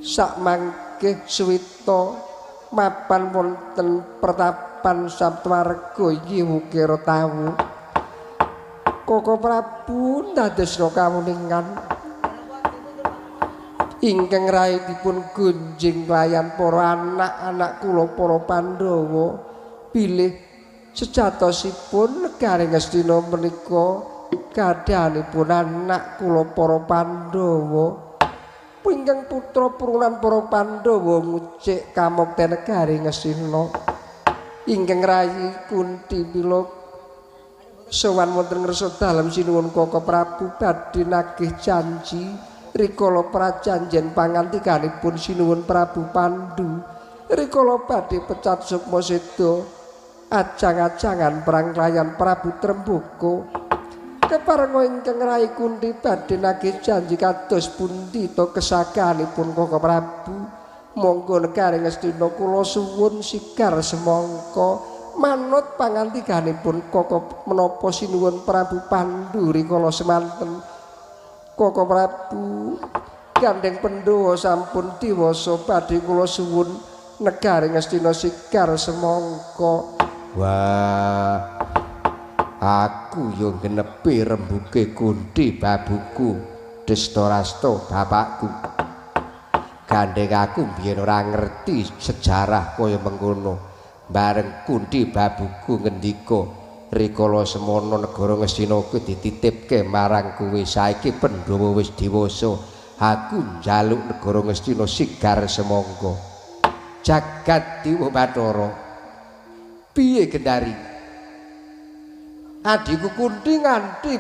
sakmangke suwita mapan wonten pertapan Saptwarga inggih wukira tawu. Koko Prabu ndadosna kawuningan ingkang rayi dipun gunjing layan para anak-anak kula para Pandhawa bilih sejatosipun negari Ngastina menika kadhanipun anak kula para Pandhawa ingkang putra purunan para Pandhawa ngucik kamukten negari Ngastina. Ingkang rayi Kunti mila sowan wonten ngrsa dalem sinuwun Koko Prabu badhe nagih janji rikala prajanjen pangantikanipun sinuwun Prabu Pandu rikala badhe pecat sukma seda ajang-ajangan perang kelayan Prabu Tremboko. Keparenga ingkang rayi Kunti badhe nagih janji kados pundi ta kesakanipun Koko Prabu. Monggo negari Ngastina kula suwun sigar semangka manut pangantikanipun Koko menapa sinuwun Prabu Pandu rikala semanten. Koko Prabu gandeng Pandhawa sampun diwasa badhe kula suwun negari Ngastina sigar semangka. Wah, aku yo nggenepi rembuke Kunti babuku Destarasta bapakku. Gandeng aku biyen ora ngerti sejarah kaya mengkono. Bareng Kunti babuku ngendika rikala semono negara Ngastina kuwi dititipke marang kowe, saiki Pandhawa wis dewasa, aku njaluk negara Ngastina sigar semangka. Jagat Dewa Bathara piye Gendari? Adhiku Kunti nganti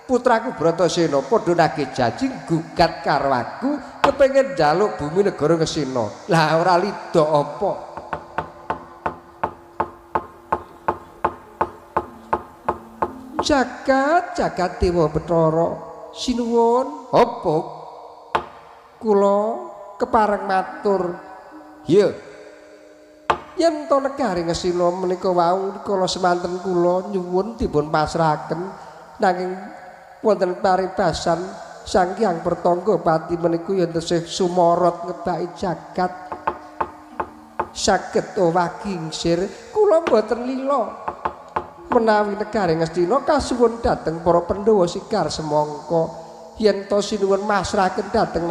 putraku Bratasena padha nagih janji gugat karo aku kepengin njaluk bumi negara Ngastina. Lah ora lido apa? Jagat jagat Dewa Bathara sinuwun apa kula kepareng matur. Ya yen to negari Ngastina menika wau kala semanten kula nyuwun dipun pasrahaken nanging wonten paribasan Sang Hyang Pertangga Pati menika yen tesih sumorot ngebaki jagat saged owah gingsir kula mboten lila menawi negari Ngastina kasuwun dhateng para Pandhawa sikar semangka. Yen to sinuwun masrahaken dhateng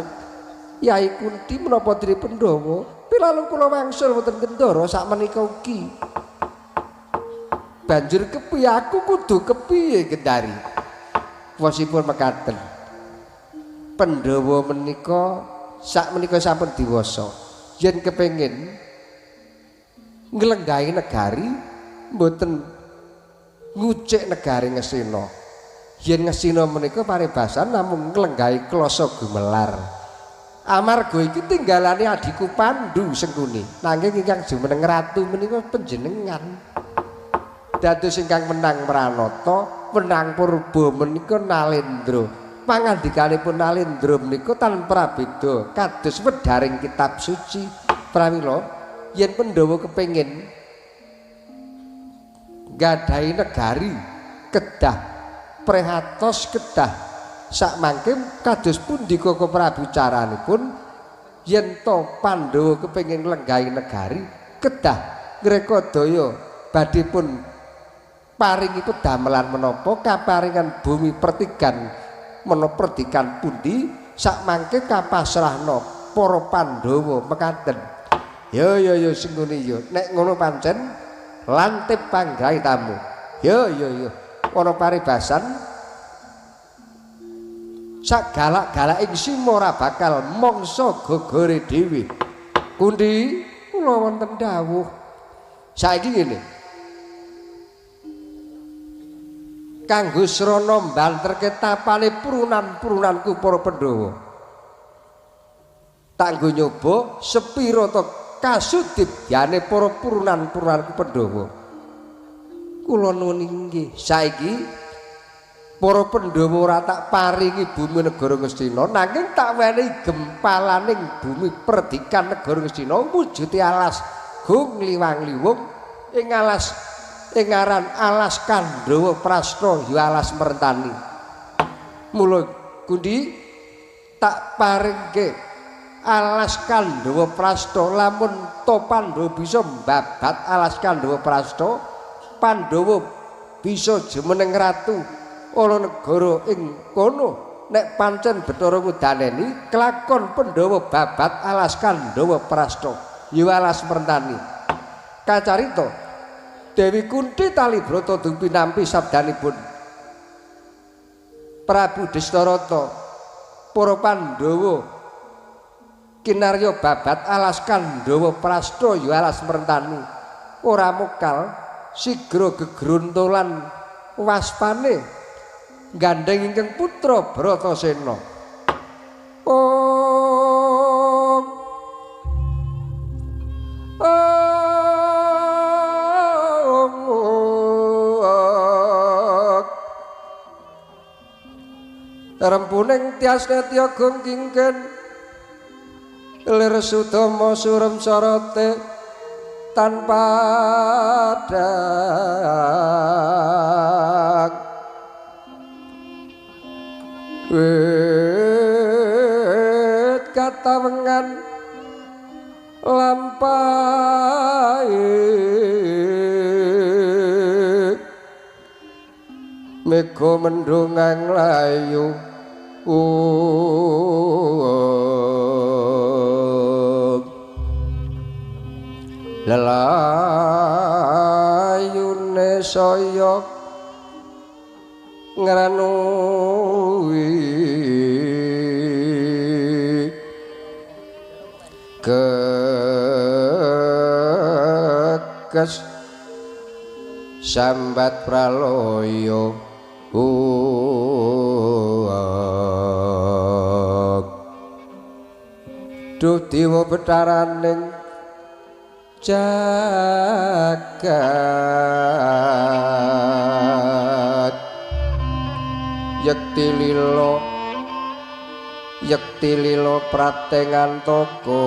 Yai Kunti menapa diri Pandhawa pilalu kula wangsul wonten Kendara sakmenika ugi. Banjur kepiye aku kudu kepiye Gendari? Wasipun mekaten Pandhawa menika sakmenika sampun diwasa. Yen kepengin nglenggahi negari mboten ngucik negari Ngastina. Yen Ngastina menika paribasan namung nglenggahi klasa gumelar. Amarga iki tinggalane adhiku Pandu Sengkuni. Nanging ingkang jumeneng ratu menika panjenengan. Dados ingkang menang Pranata, menang purba menika Nalendra. Pangandikanipun Nalendra menika tanpa beda kados wedharing kitab suci. Pramila yen Pandhawa kepengin nggadahi negari kedah prihatos kedah sakmangke kados pundi Koko Prabu caranipun yen to Pandhawa kepengin nglenggahi negari kedah ngrekodaya badhe pun paringi pedamelan menapa kaparingan bumi pertigan menapa perdikan pundi sakmangke kapasrahna para Pandhawa mekaten. Yo yo yo Sengkuni yo nek ngono pancen lantip panggraitamu. Yo yo yo ana paribasan sak galak-galak ing sima ora bakal mangsa gogore dhewe. Kundi kula wonten dawuh. Saiki ngene. Kanggo srana mbanterke tapane purunan-purunanku para Pandhawa. Tak nggo nyoba sepira to kasudibyane para purunan-purunanku Pandhawa. Kula nuwun inggih. Saiki para Pandhawa ora tak paringi bumi negara Ngastina, nanging tak wenehi gempalaning bumi perdikan negara Ngastina wujude alas Gung Liwang-liwung ing alas ing aran alas Kandhawa Prasta ya alas Mertani. Mula Gundi tak paringke alas Kandhawa Prasta lamun to Pandhawa bisa mbabat alas Kandhawa Prasta, Pandhawa bisa jumeneng ratu ana negara ing kono. Nek pancen Bathara ngudaneni kelakon Pandhawa babat alas Kandhawa Prasta ya alas Mertani. Kacarita Dewi Kunti Talibrata dumpi nampi sabdanipun Prabu Destarata para Pandhawa kinarya babat alas Kandhawa Prasta ya alas Mertani ora mokal sigra gegruntulan waspane gandheng ingkang putra Bratasena. Om Om rempuning tias netya gong kingken lir sudama surem sorote tanpa padang wit katawengan lampahe mega mendungang layu lelayune saya ngranui kekes sambat pralaya. Duh dewa betharaning jagat yekti lila yekti lila pratengantaka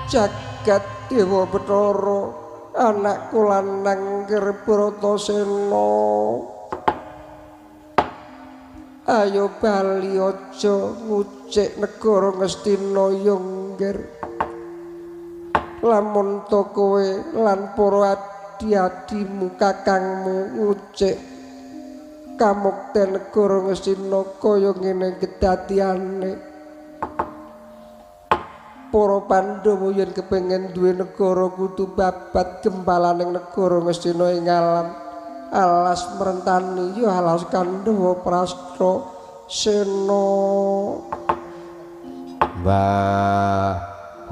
jagat dewa Bathara anakku lanang Bratasena ayo bali aja ngucik negara Ngastina ya nggir lamun to kowe lan para adi-adimu kakangmu ngucik kamukten negara Ngastina kaya ngene kedatiane. Para Pandhawa yen kepengin duwe negara kudu babat gempalaning negara Ngastina ing alam alas Mertani ya alas Kandhawa Prasta Sena. Wah,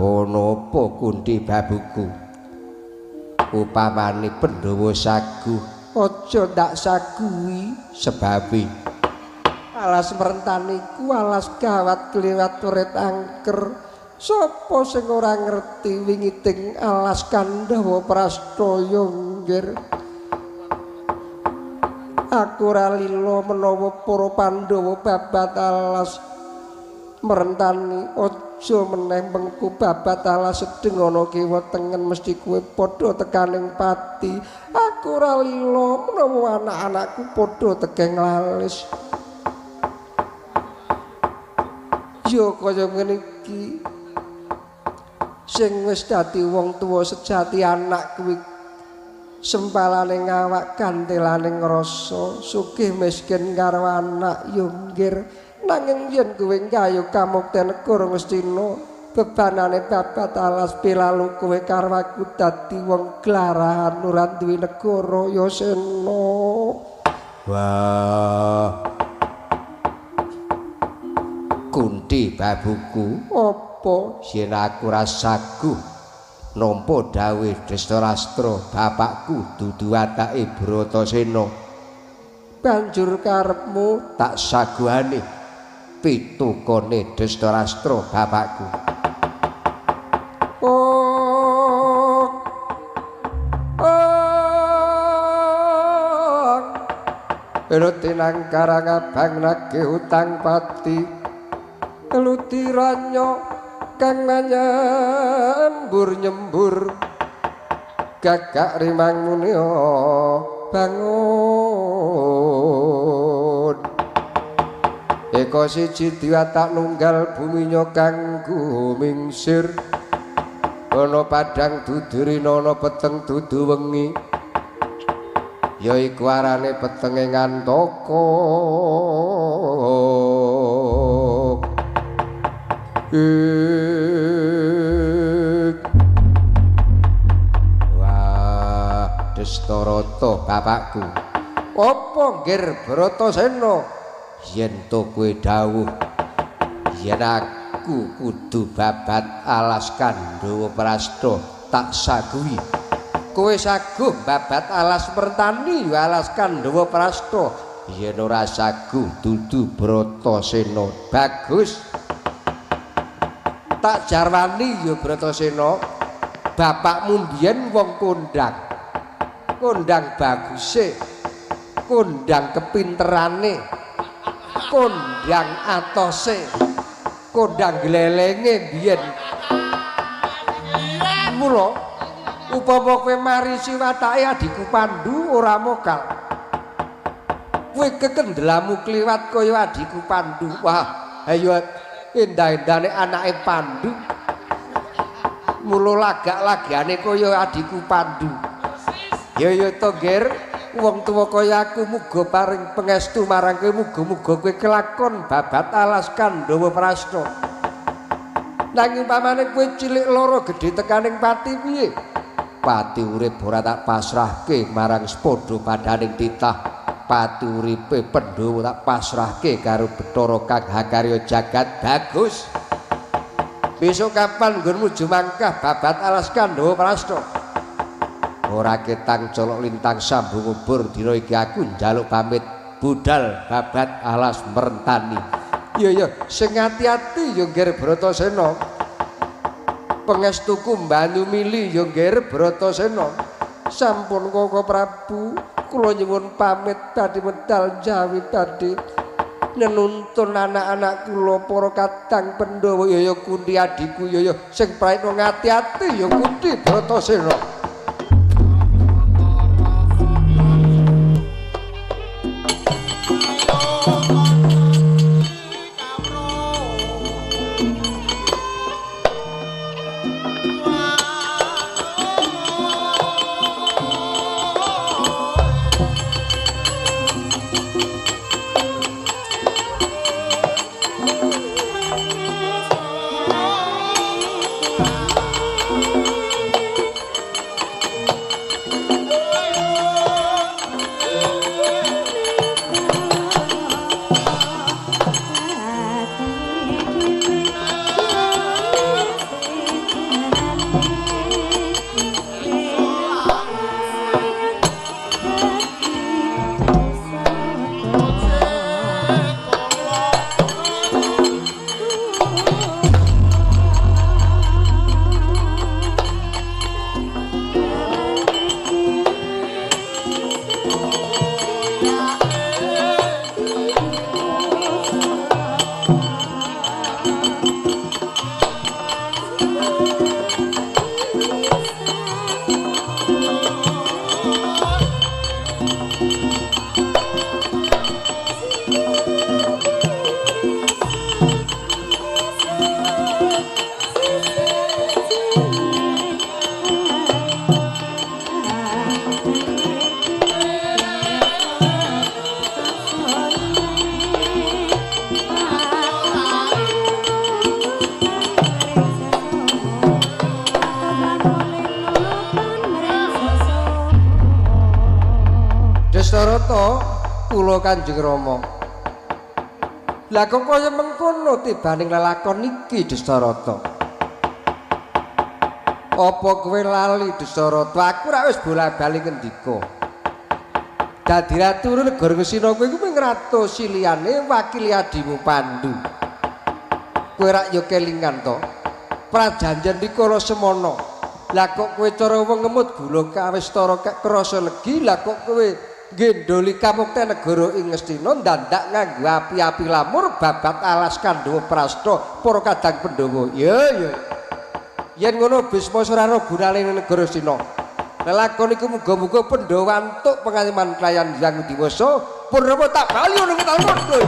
ono apa Kunti babuku? Upamane Pandhawa saguh, aja ndak saguhi sebabe alas merentani ku alas gawat kliwat urit angker. Sapa sing ora ngerti wingiting alas Kandhawa Prastaya nggir. Aku ora lila menawa para Pandhawa babat alas merentani, aja meneh mengku babat alas sedeng ana kiwa tengen mesti kowe padha tekaning pati. Aku ora lila menawa anak-anakku padha tekeng lalis. Ya kaya ngene iki sing wis dadi wong tuwa sejati anak kuwi sempalane ngawak kantelane ngrasa sugih miskin karo anak ya nggir. Nanging yen kowe gayu kamukten negara Ngastina bebanane babat alas pilalu kowe karo aku dadi wong glarahan ora duwe negara ya sena. Wah, Kunti babuku, apa yen aku ora saguh nampa dawuh Destarastra bapakku dudu watake Bratasena. Banjur karepmu tak saguhane pitukane Destarastra bapakku. Oh, oh, Rutinang karang abang nagih utang pati lutiranya kang nyembur nyembur gagak rimang muni bangun. Eko siji diwatak nunggal buminya kang gumingsir ana padang dudurina ana peteng dudu wengi ya iku arane petenge Ngantaka. Wah, Destarata bapakku, apa nggir Bratasena yen to kowe dawuh yen aku kudu babat alas Kandhawa Prasta tak saguhi. Kowe saguh babat alas mertani ya alas Kandhawa Prasta, yen ora saguh dudu Bratasena. Bagus, tak jarwani ya Bratasena, bapakmu mbiyen wong kondang, kondang baguse, kondang kepinterane, kondang atose, kondang glelenge mbiyen. Mula upama kowe marisi watake adhiku Pandu ora mokal, kowe kekendelamu kliwat kaya adhiku Pandu. Wah, ayo endah-endane anake Pandu, mula lagak-lagane kaya adhiku Pandu. Ya ya to nggir, wong tuwa kaya aku muga paring pangestu marang kowe, muga-muga kowe kelakon babat alas Kandhawa Prasta. Nanging umpamane kowe cilik lara gedhe tekaning pati piye? Pati urip ora tak pasrahke marang sepadha padaning titah. Pati uripe Pandhawa tak pasrahke karo Bathara kang hakarya jagat. Bagus. Besok kapan nggonmu jumangkah babat alas Kandhawa Prasta? Ora ketang colok lintang sambung ubur dina iki aku njaluk pamit budal babat alas merentani. Iya iya, sing ati-ati ya nggir Bratasena. Pangestuku mbanyu mili ya nggir Bratasena. Sampun Koko Prabu, kula nyuwun pamit badhe medal jawi badhe nenuntun anak-anak kula para kadang Pandhawa. Ya ya Kunti adhiku, ya ya sing praitna ngati-ati ya Kunti Bratasena. kula Kanjeng Rama. Lah kok kaya mengkono tibaning lelakon iki Dasarata? Apa kowe lali Dasarata? Aku rak wis bola-bali ngendika. Dadi ratu negara Ngastina kowe iku mung ratu siliyane wakili adimu Pandu. Kowe rak ya kelingan to? Prajanjen dikala semono. Lah kok kowe cara wong ngemut gula kawistara krasa legi, lah kok kowe nggendoli kamukten negara ing Ngastina ndandak nganggo api-api lamur babat alas Kandhawa Prasta para kadang Pandhawa. Ya ya. Yen ngono Bisma ora ana gunane ning negara Ngastina. Lelakon iku muga-muga Pandhawa antuk pengayoman klayan Hyang Diwasa. Purnama tak bali ngono tak padha.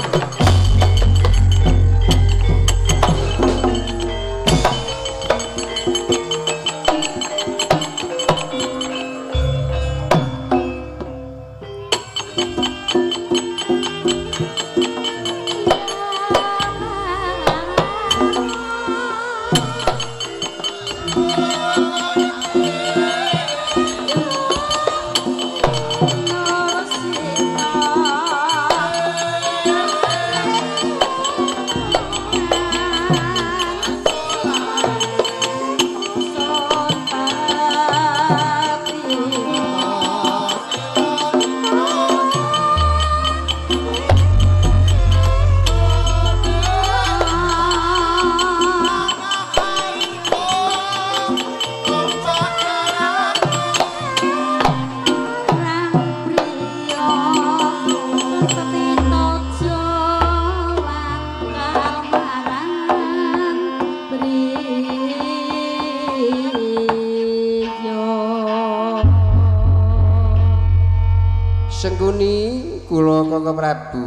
Sengkuni kula Kaka Prabu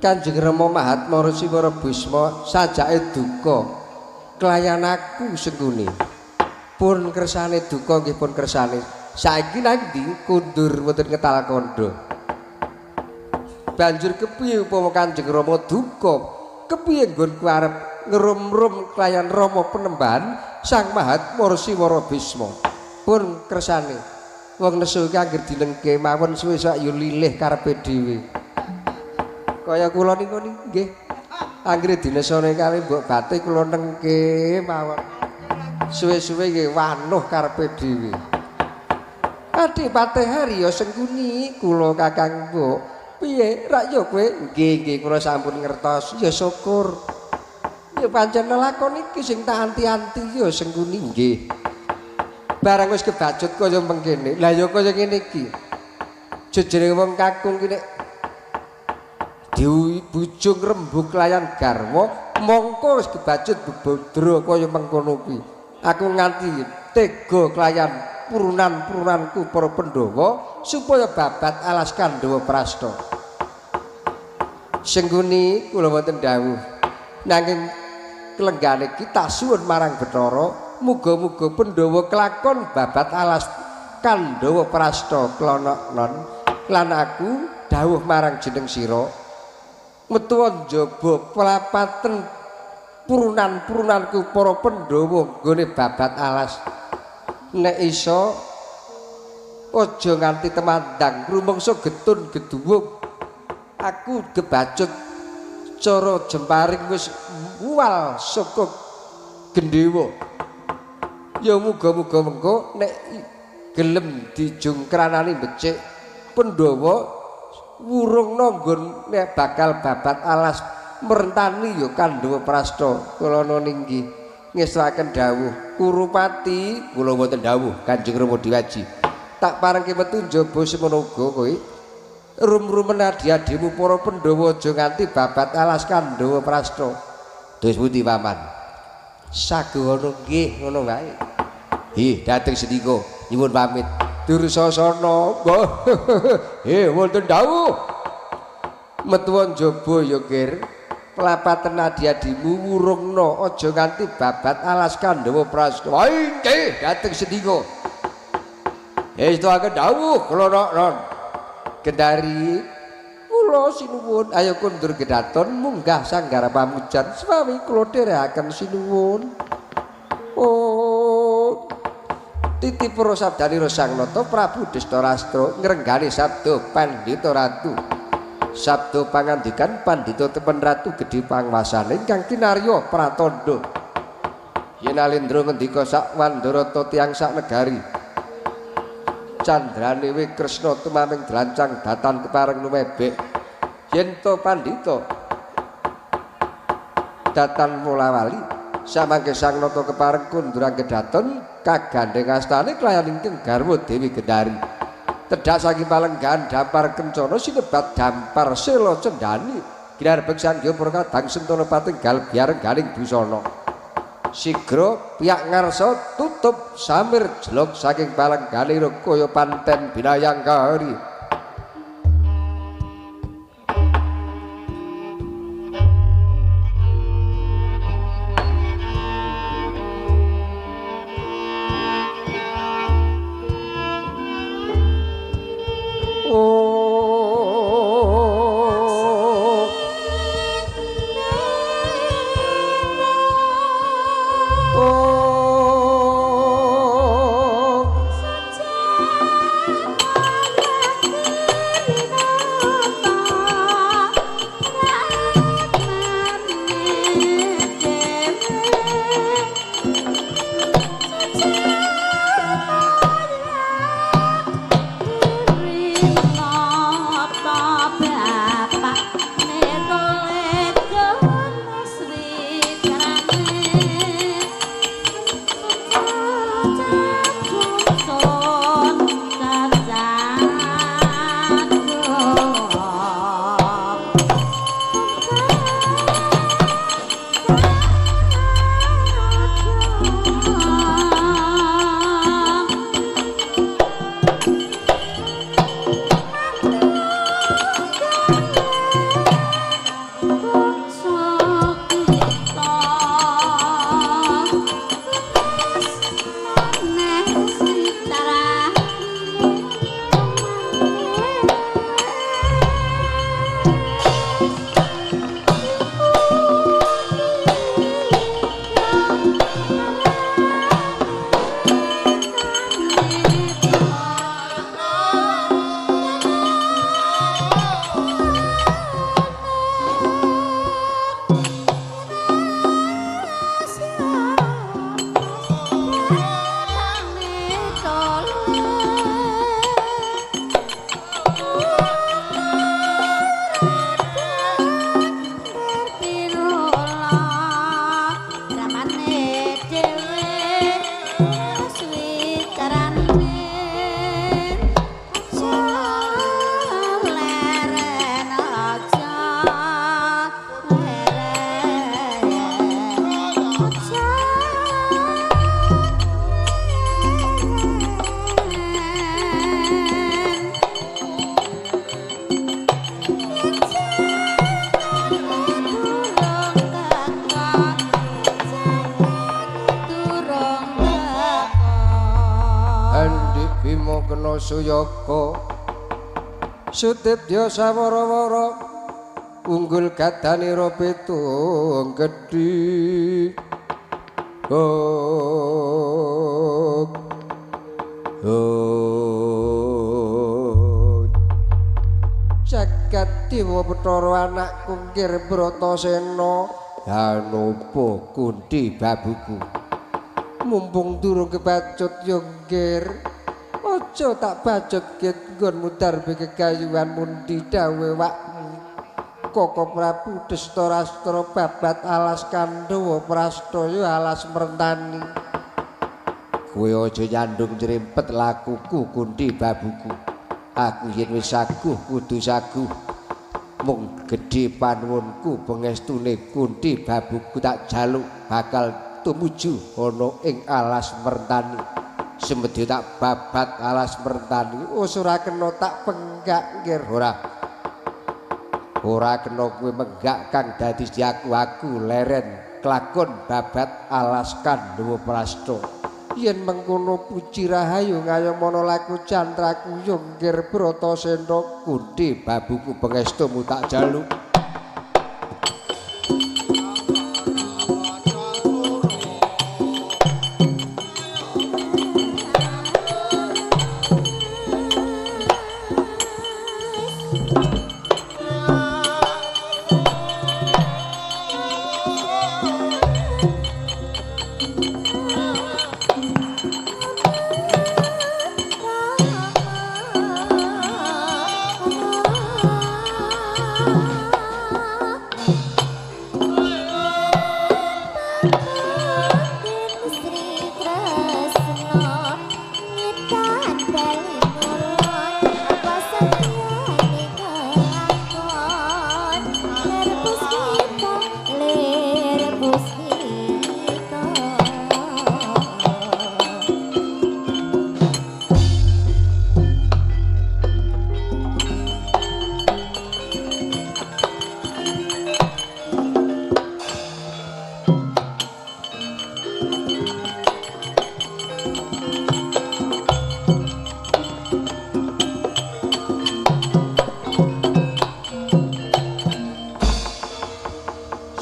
Kanjeng Rama Mahatma Resi Para Bisma sajake duka kelayan aku Sengkuni pun kersane duka nggih pun kersane saiki nang ndi kundur wonten Ngetal Kandha banjur kepiye upama Kanjeng Rama duka kepiye nggonku arep ngerum-rum kelayan Rama Penembahan Sang Mahatma Resi Para Bisma pun kersane wong nesu iki anggere dilengke mawon suwe sak yo lilih karepe dhewe. Kaya kula niku nggih. Anggere dinesone kali mbok bate kula nengke mawon. Suwe-suwe nggih wanuh karepe dhewe. Adik Patih Harya Sengkuni kula Kakang Mbok. Piye rak yo kowe? Nggih nggih kula sampun ngertos. Ya syukur. Ya pancen lelakon iki sing tak anti-anti ya Sengkuni nggih. Barang wis kebacut kaya mengkene. Lah ya kaya ngene iki. Jejere wong kakung ki nek dibujung rembug layan garwa, mongko wis kebacut bebodro kaya mengkono kuwi. Aku nganti tega kelayan purunan-purunanku para Pandhawa supaya babat alas Kandhawa Prasta. Sengkuni kula wonten dawuh. Nanging kelenggane iki tak suwun marang Bathara. Muga-muga Pandhawa kelakon babat alas Kandhawa Prasta klonok non lan aku dawuh marang jeneng sira metu njaba pelapaten purunan-purunanku para Pandhawa nggone babat alas nek iso aja nganti temandang rumangsa getun geduwung aku gebacut cara jemparing wis mual saka gendhewa. Ya muga-muga mengko nek gelem dijungkranani becik Pandhawa wurungna nggon nek bakal babat alas merentani ya Kandhawa Prasta. Kula ninggi ngestuaken dawuh Kurupati kula wonten dawuh Kanjeng Rama Diwaji. Tak parengke metu njaba semono uga kowe rum-rumen adi-adimu para Pandhawa aja nganti babat alas Kandhawa Prasta. Dos pundi paman? Sagono nggih ngono wae. Hi, dateng sendika nyuwun pamit. Dursasana. He, wonten dawuh. Metu njaba ya, Gir. Pelapaten adi-adimu wurungna aja nganti babat alas Kandhawa Prasta. Nggih, dateng sendika. Estuaken dawuh kula non. Gendari kula sinuwun ayo kundur gedaton munggah sanggar pamujan swawi kula dherekaken sinuwun. Oh titipura sabdanira Sang Nata Prabu Destarastra ngrenggani sabda Pandhita Ratu. Sabda pangandikan pandhita tepen ratu gedhe pangwasane ingkang kinarya pratandha. Yen Alendra ngendika sak Wandarata tiyang sak negari. Candrane we Kresna tumaming dlancang datan kepareng lumebek. Yen to pandhita datan mulawali samangke sang nata kepareng kundurang kedaton kagandheng astane kelayan ingkang garwa Dewi Gendari. Tedhak saking palenggahan dampar kencana sinebat dampar sela cendhani ginarbek sangya para kadang sentana patinggal biar galing busana. Sigra piyak ngarsa tutup samir jelok saking palenggahan kaya panten binayang kari. Suyaka Sutibya sawara-wara unggul gadanira pitung gedhi. Jagat Dewa Bathara anakku Ngir Bratasena. Danopo Kunthi babuku? Mumpung durung kebacut ya Ngir. Aja tak bacut get nggon mudhar kegayuhan mundi dawuhe wakmu. Koko Prabu Destarastra babat alas Kandhawa Prastaya alas Mertani. Kowe aja nyandung nyrimpet lakuku Kunthi babuku. Aku yen wis saguh kudu saguh. Mung gedhe panuwunku pengestune Kunthi babuku tak jaluk bakal tumuju ana ing alas Mertani. Semedhi tak babat alas Mertani. Wis ora kena tak penggak Ngir. Ora. Ora kena kowe menggak kang dadi aku aku leren kelakon babat alas Kandhawa Prasta. Yen mengkono puji rahayu ngayomana laku cantraku yo Ngir Bratasena. Kunthi babuku pengestumu tak jaluk.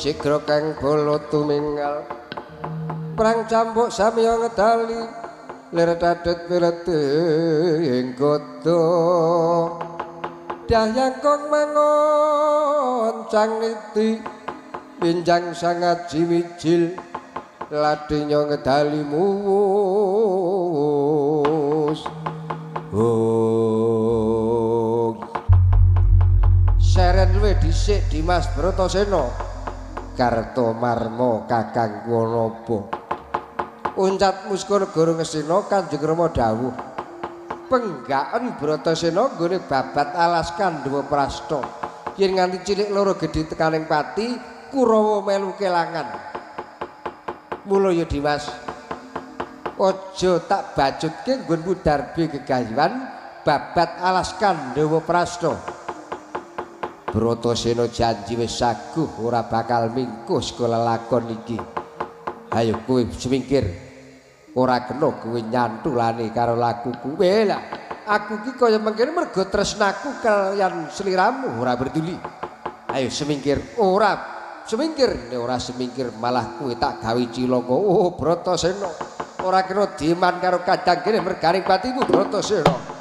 Sigra kang bala tuminggal perang cambuk samiya ngedali lir dadet wirete ing gada dahyangkung mangoncang niti pinjang sangaji wijil ladinya ngedali muwus. Oh. Seren luwih dhisik Dimas Bratasena Kartomarma Kakang Wanapa. Uncat muska negara Ngastina Kanjeng Rama dawuh penggaken Bratasena nggone babat alas Kandhawa Prasta. Yen nganti cilik loro gedhe tekaning pati Kurawa melu kelangan. Mula ya Dimas, aja tak bacutke nggonmu darbe gegayuhan babat alas Kandhawa Prasta. Bratasena janji wis saguh ora bakal mingkuh saka lelakon iki. Ayo kowe semingkir. Ora kena kowe nyantulane karo laku kuwe lah. Aku iki kaya mengkene mergo tresnaku kaliyan sliramu ora berduli. Ayo semingkir, ora semingkir, nek ora semingkir malah kowe tak gawe cilaka. Oh Bratasena, ora kena diman karo kadang kene merganing patimu Bratasena.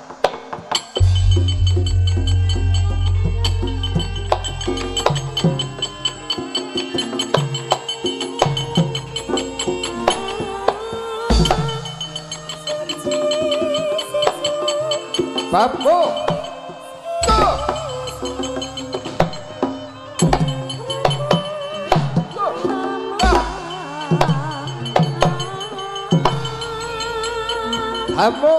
Bapo. Tuh. Hamo.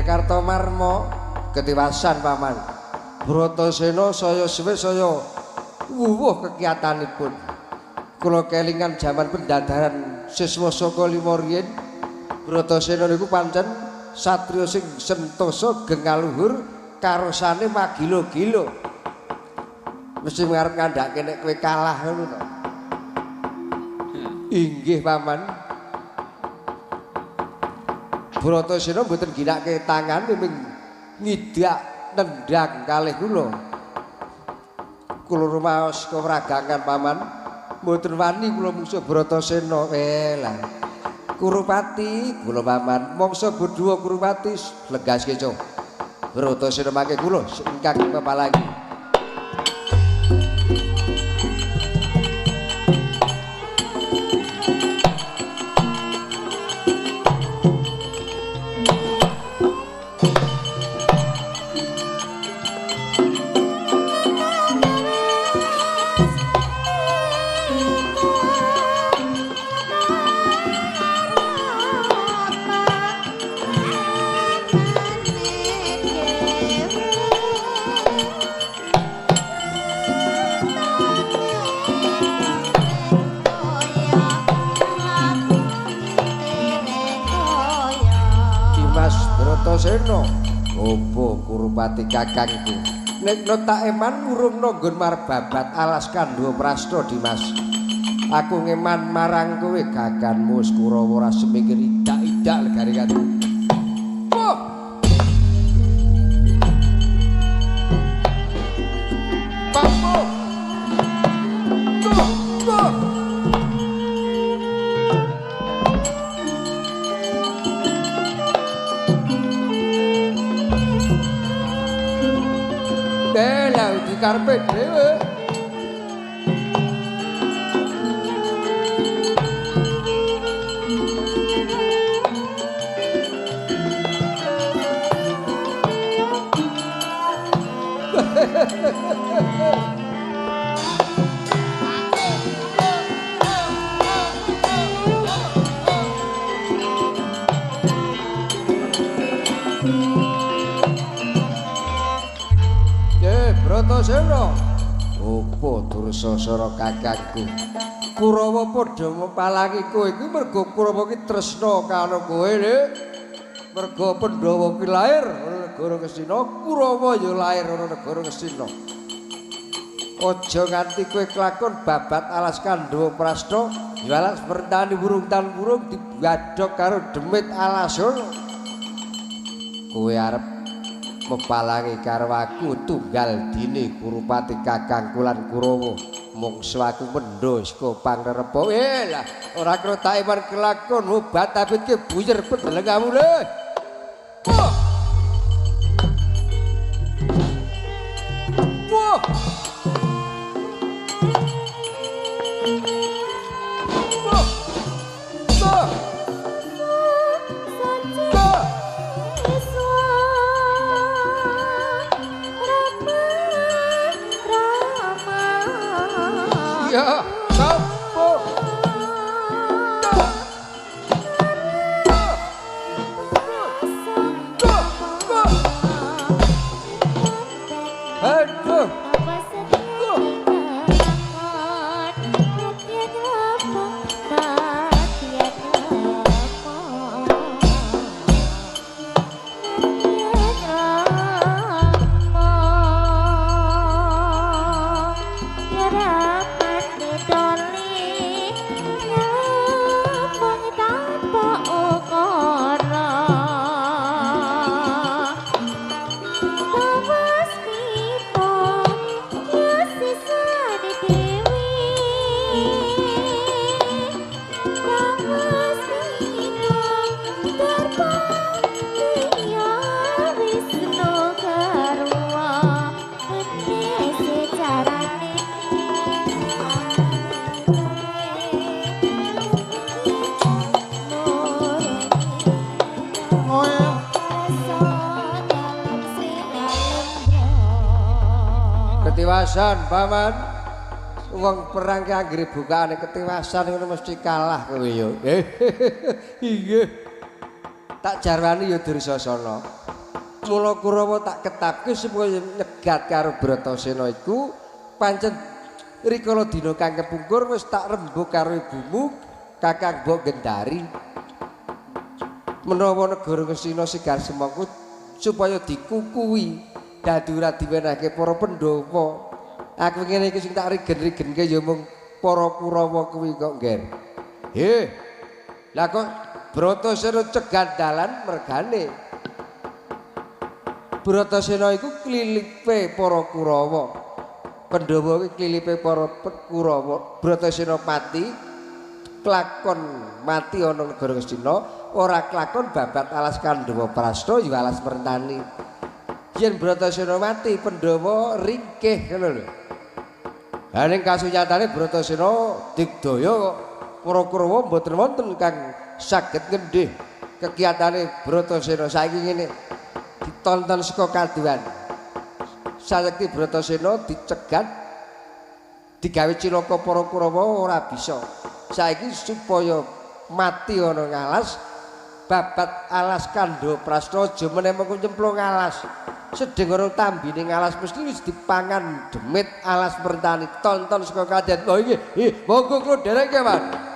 Kartomarma ketiwasan paman. Bratasena saya suwe saya wuwuh kekiyatanipun. Kula kelingan jaman pendadaran siswa saka lima riyin. Bratasena niku pancen satriya sing sentosa gengaluhur karosane magilo-gilo. Mesti ngarep ngandhake nek kowe kalah ngono to. Inggih paman. Bratasena mboten ginake tangane ming ngidak nendang kalih kula. Kula rumaos kewragangan paman, mboten wani kula mungsuh Bratasena. Lah. Kurupati kula paman, mangsa bodhuwa Kurupati legas keco. Bratasena mangke kula ingkang pepalangi. Dimas Bratasena, opo Kurupati kakangku? Nek no tak eman murungno nggon marbabat alas Kandha Prasta Dimas. Aku ngeman marang kowe gaganmu wis Kurawa ora semingkir idak-idak legare katu. Wah. Papo. Tuh, tuh. Lah dikarepe dhewe. Bratasena, opo Dursasana kakangku? Kurawa padha mepalangi kowe iki mergo Kurawa ki tresna karo kowe, Dik. Mergo Pandhawa ki lair ana negara Ngastina, Kurawa ya lair ana negara Ngastina. Aja nganti kowe kelakon babat alas Kandhawa Prasta, ya alas pertani burung tan burung dibadhog karo demit alas ngono. Kowe arep mepalangi karo aku tunggal dine Kurupati kakangku lan Kurawa mungsu aku mendho saka pangrerepa. Lah ora kira tak eman kelakon obat abit ki buyer pendelengamu le. Wah. Wah. Wah. Wah. Ya, sampun. Aduh. Ketiwasan paman, wong perang ki anggere bukaane ketiwasan ngono mesti kalah kowe ya. Iya. Tak jarwani ya Dursasana. Mula Kurawa tak ketapke supaya nyegat karo Bratasena iku pancen rikala dina kang kepungkur wis tak rembug karo ibumu Kakang Mbok Gendari. Menawa negara Ngastina sigar semangku supaya dikukuhi dadi ora diwenehke para Pandhawa. Aku ngene iki sing tak rigen-rigenke ya mung para Kurawa kuwi kok, Ngger. Heh. Lah kok Bratasena cegat dalan mergane. Bratasena iku klilipe para Kurawa. Pandhawa kuwi klilipe para Kurawa. Bratasena mati klakon mati ana negara Ngastina, ora klakon babat alas Kandhawa Prasta ya alas Mertani. Yen Bratasena mati Pandhawa ringkih ngono lho. Ha ning kasunyatane Bratasena digdaya kok para Kurawa mboten wonten kang saged ngendih kegiatane Bratasena. Saiki ngene ditonton saka kaduhan. Sayekti Bratasena dicegat digawe cilaka para Kurawa ora bisa. Saiki supaya mati ana ngalas Babat alas Kandha Prasta aja meneh mengko nyemplung alas. Sedeng ora tambine alas mesti wis dipangan demit alas mertani. Tonton saka kaden. Oh iki, monggo kula dherekke, Mas.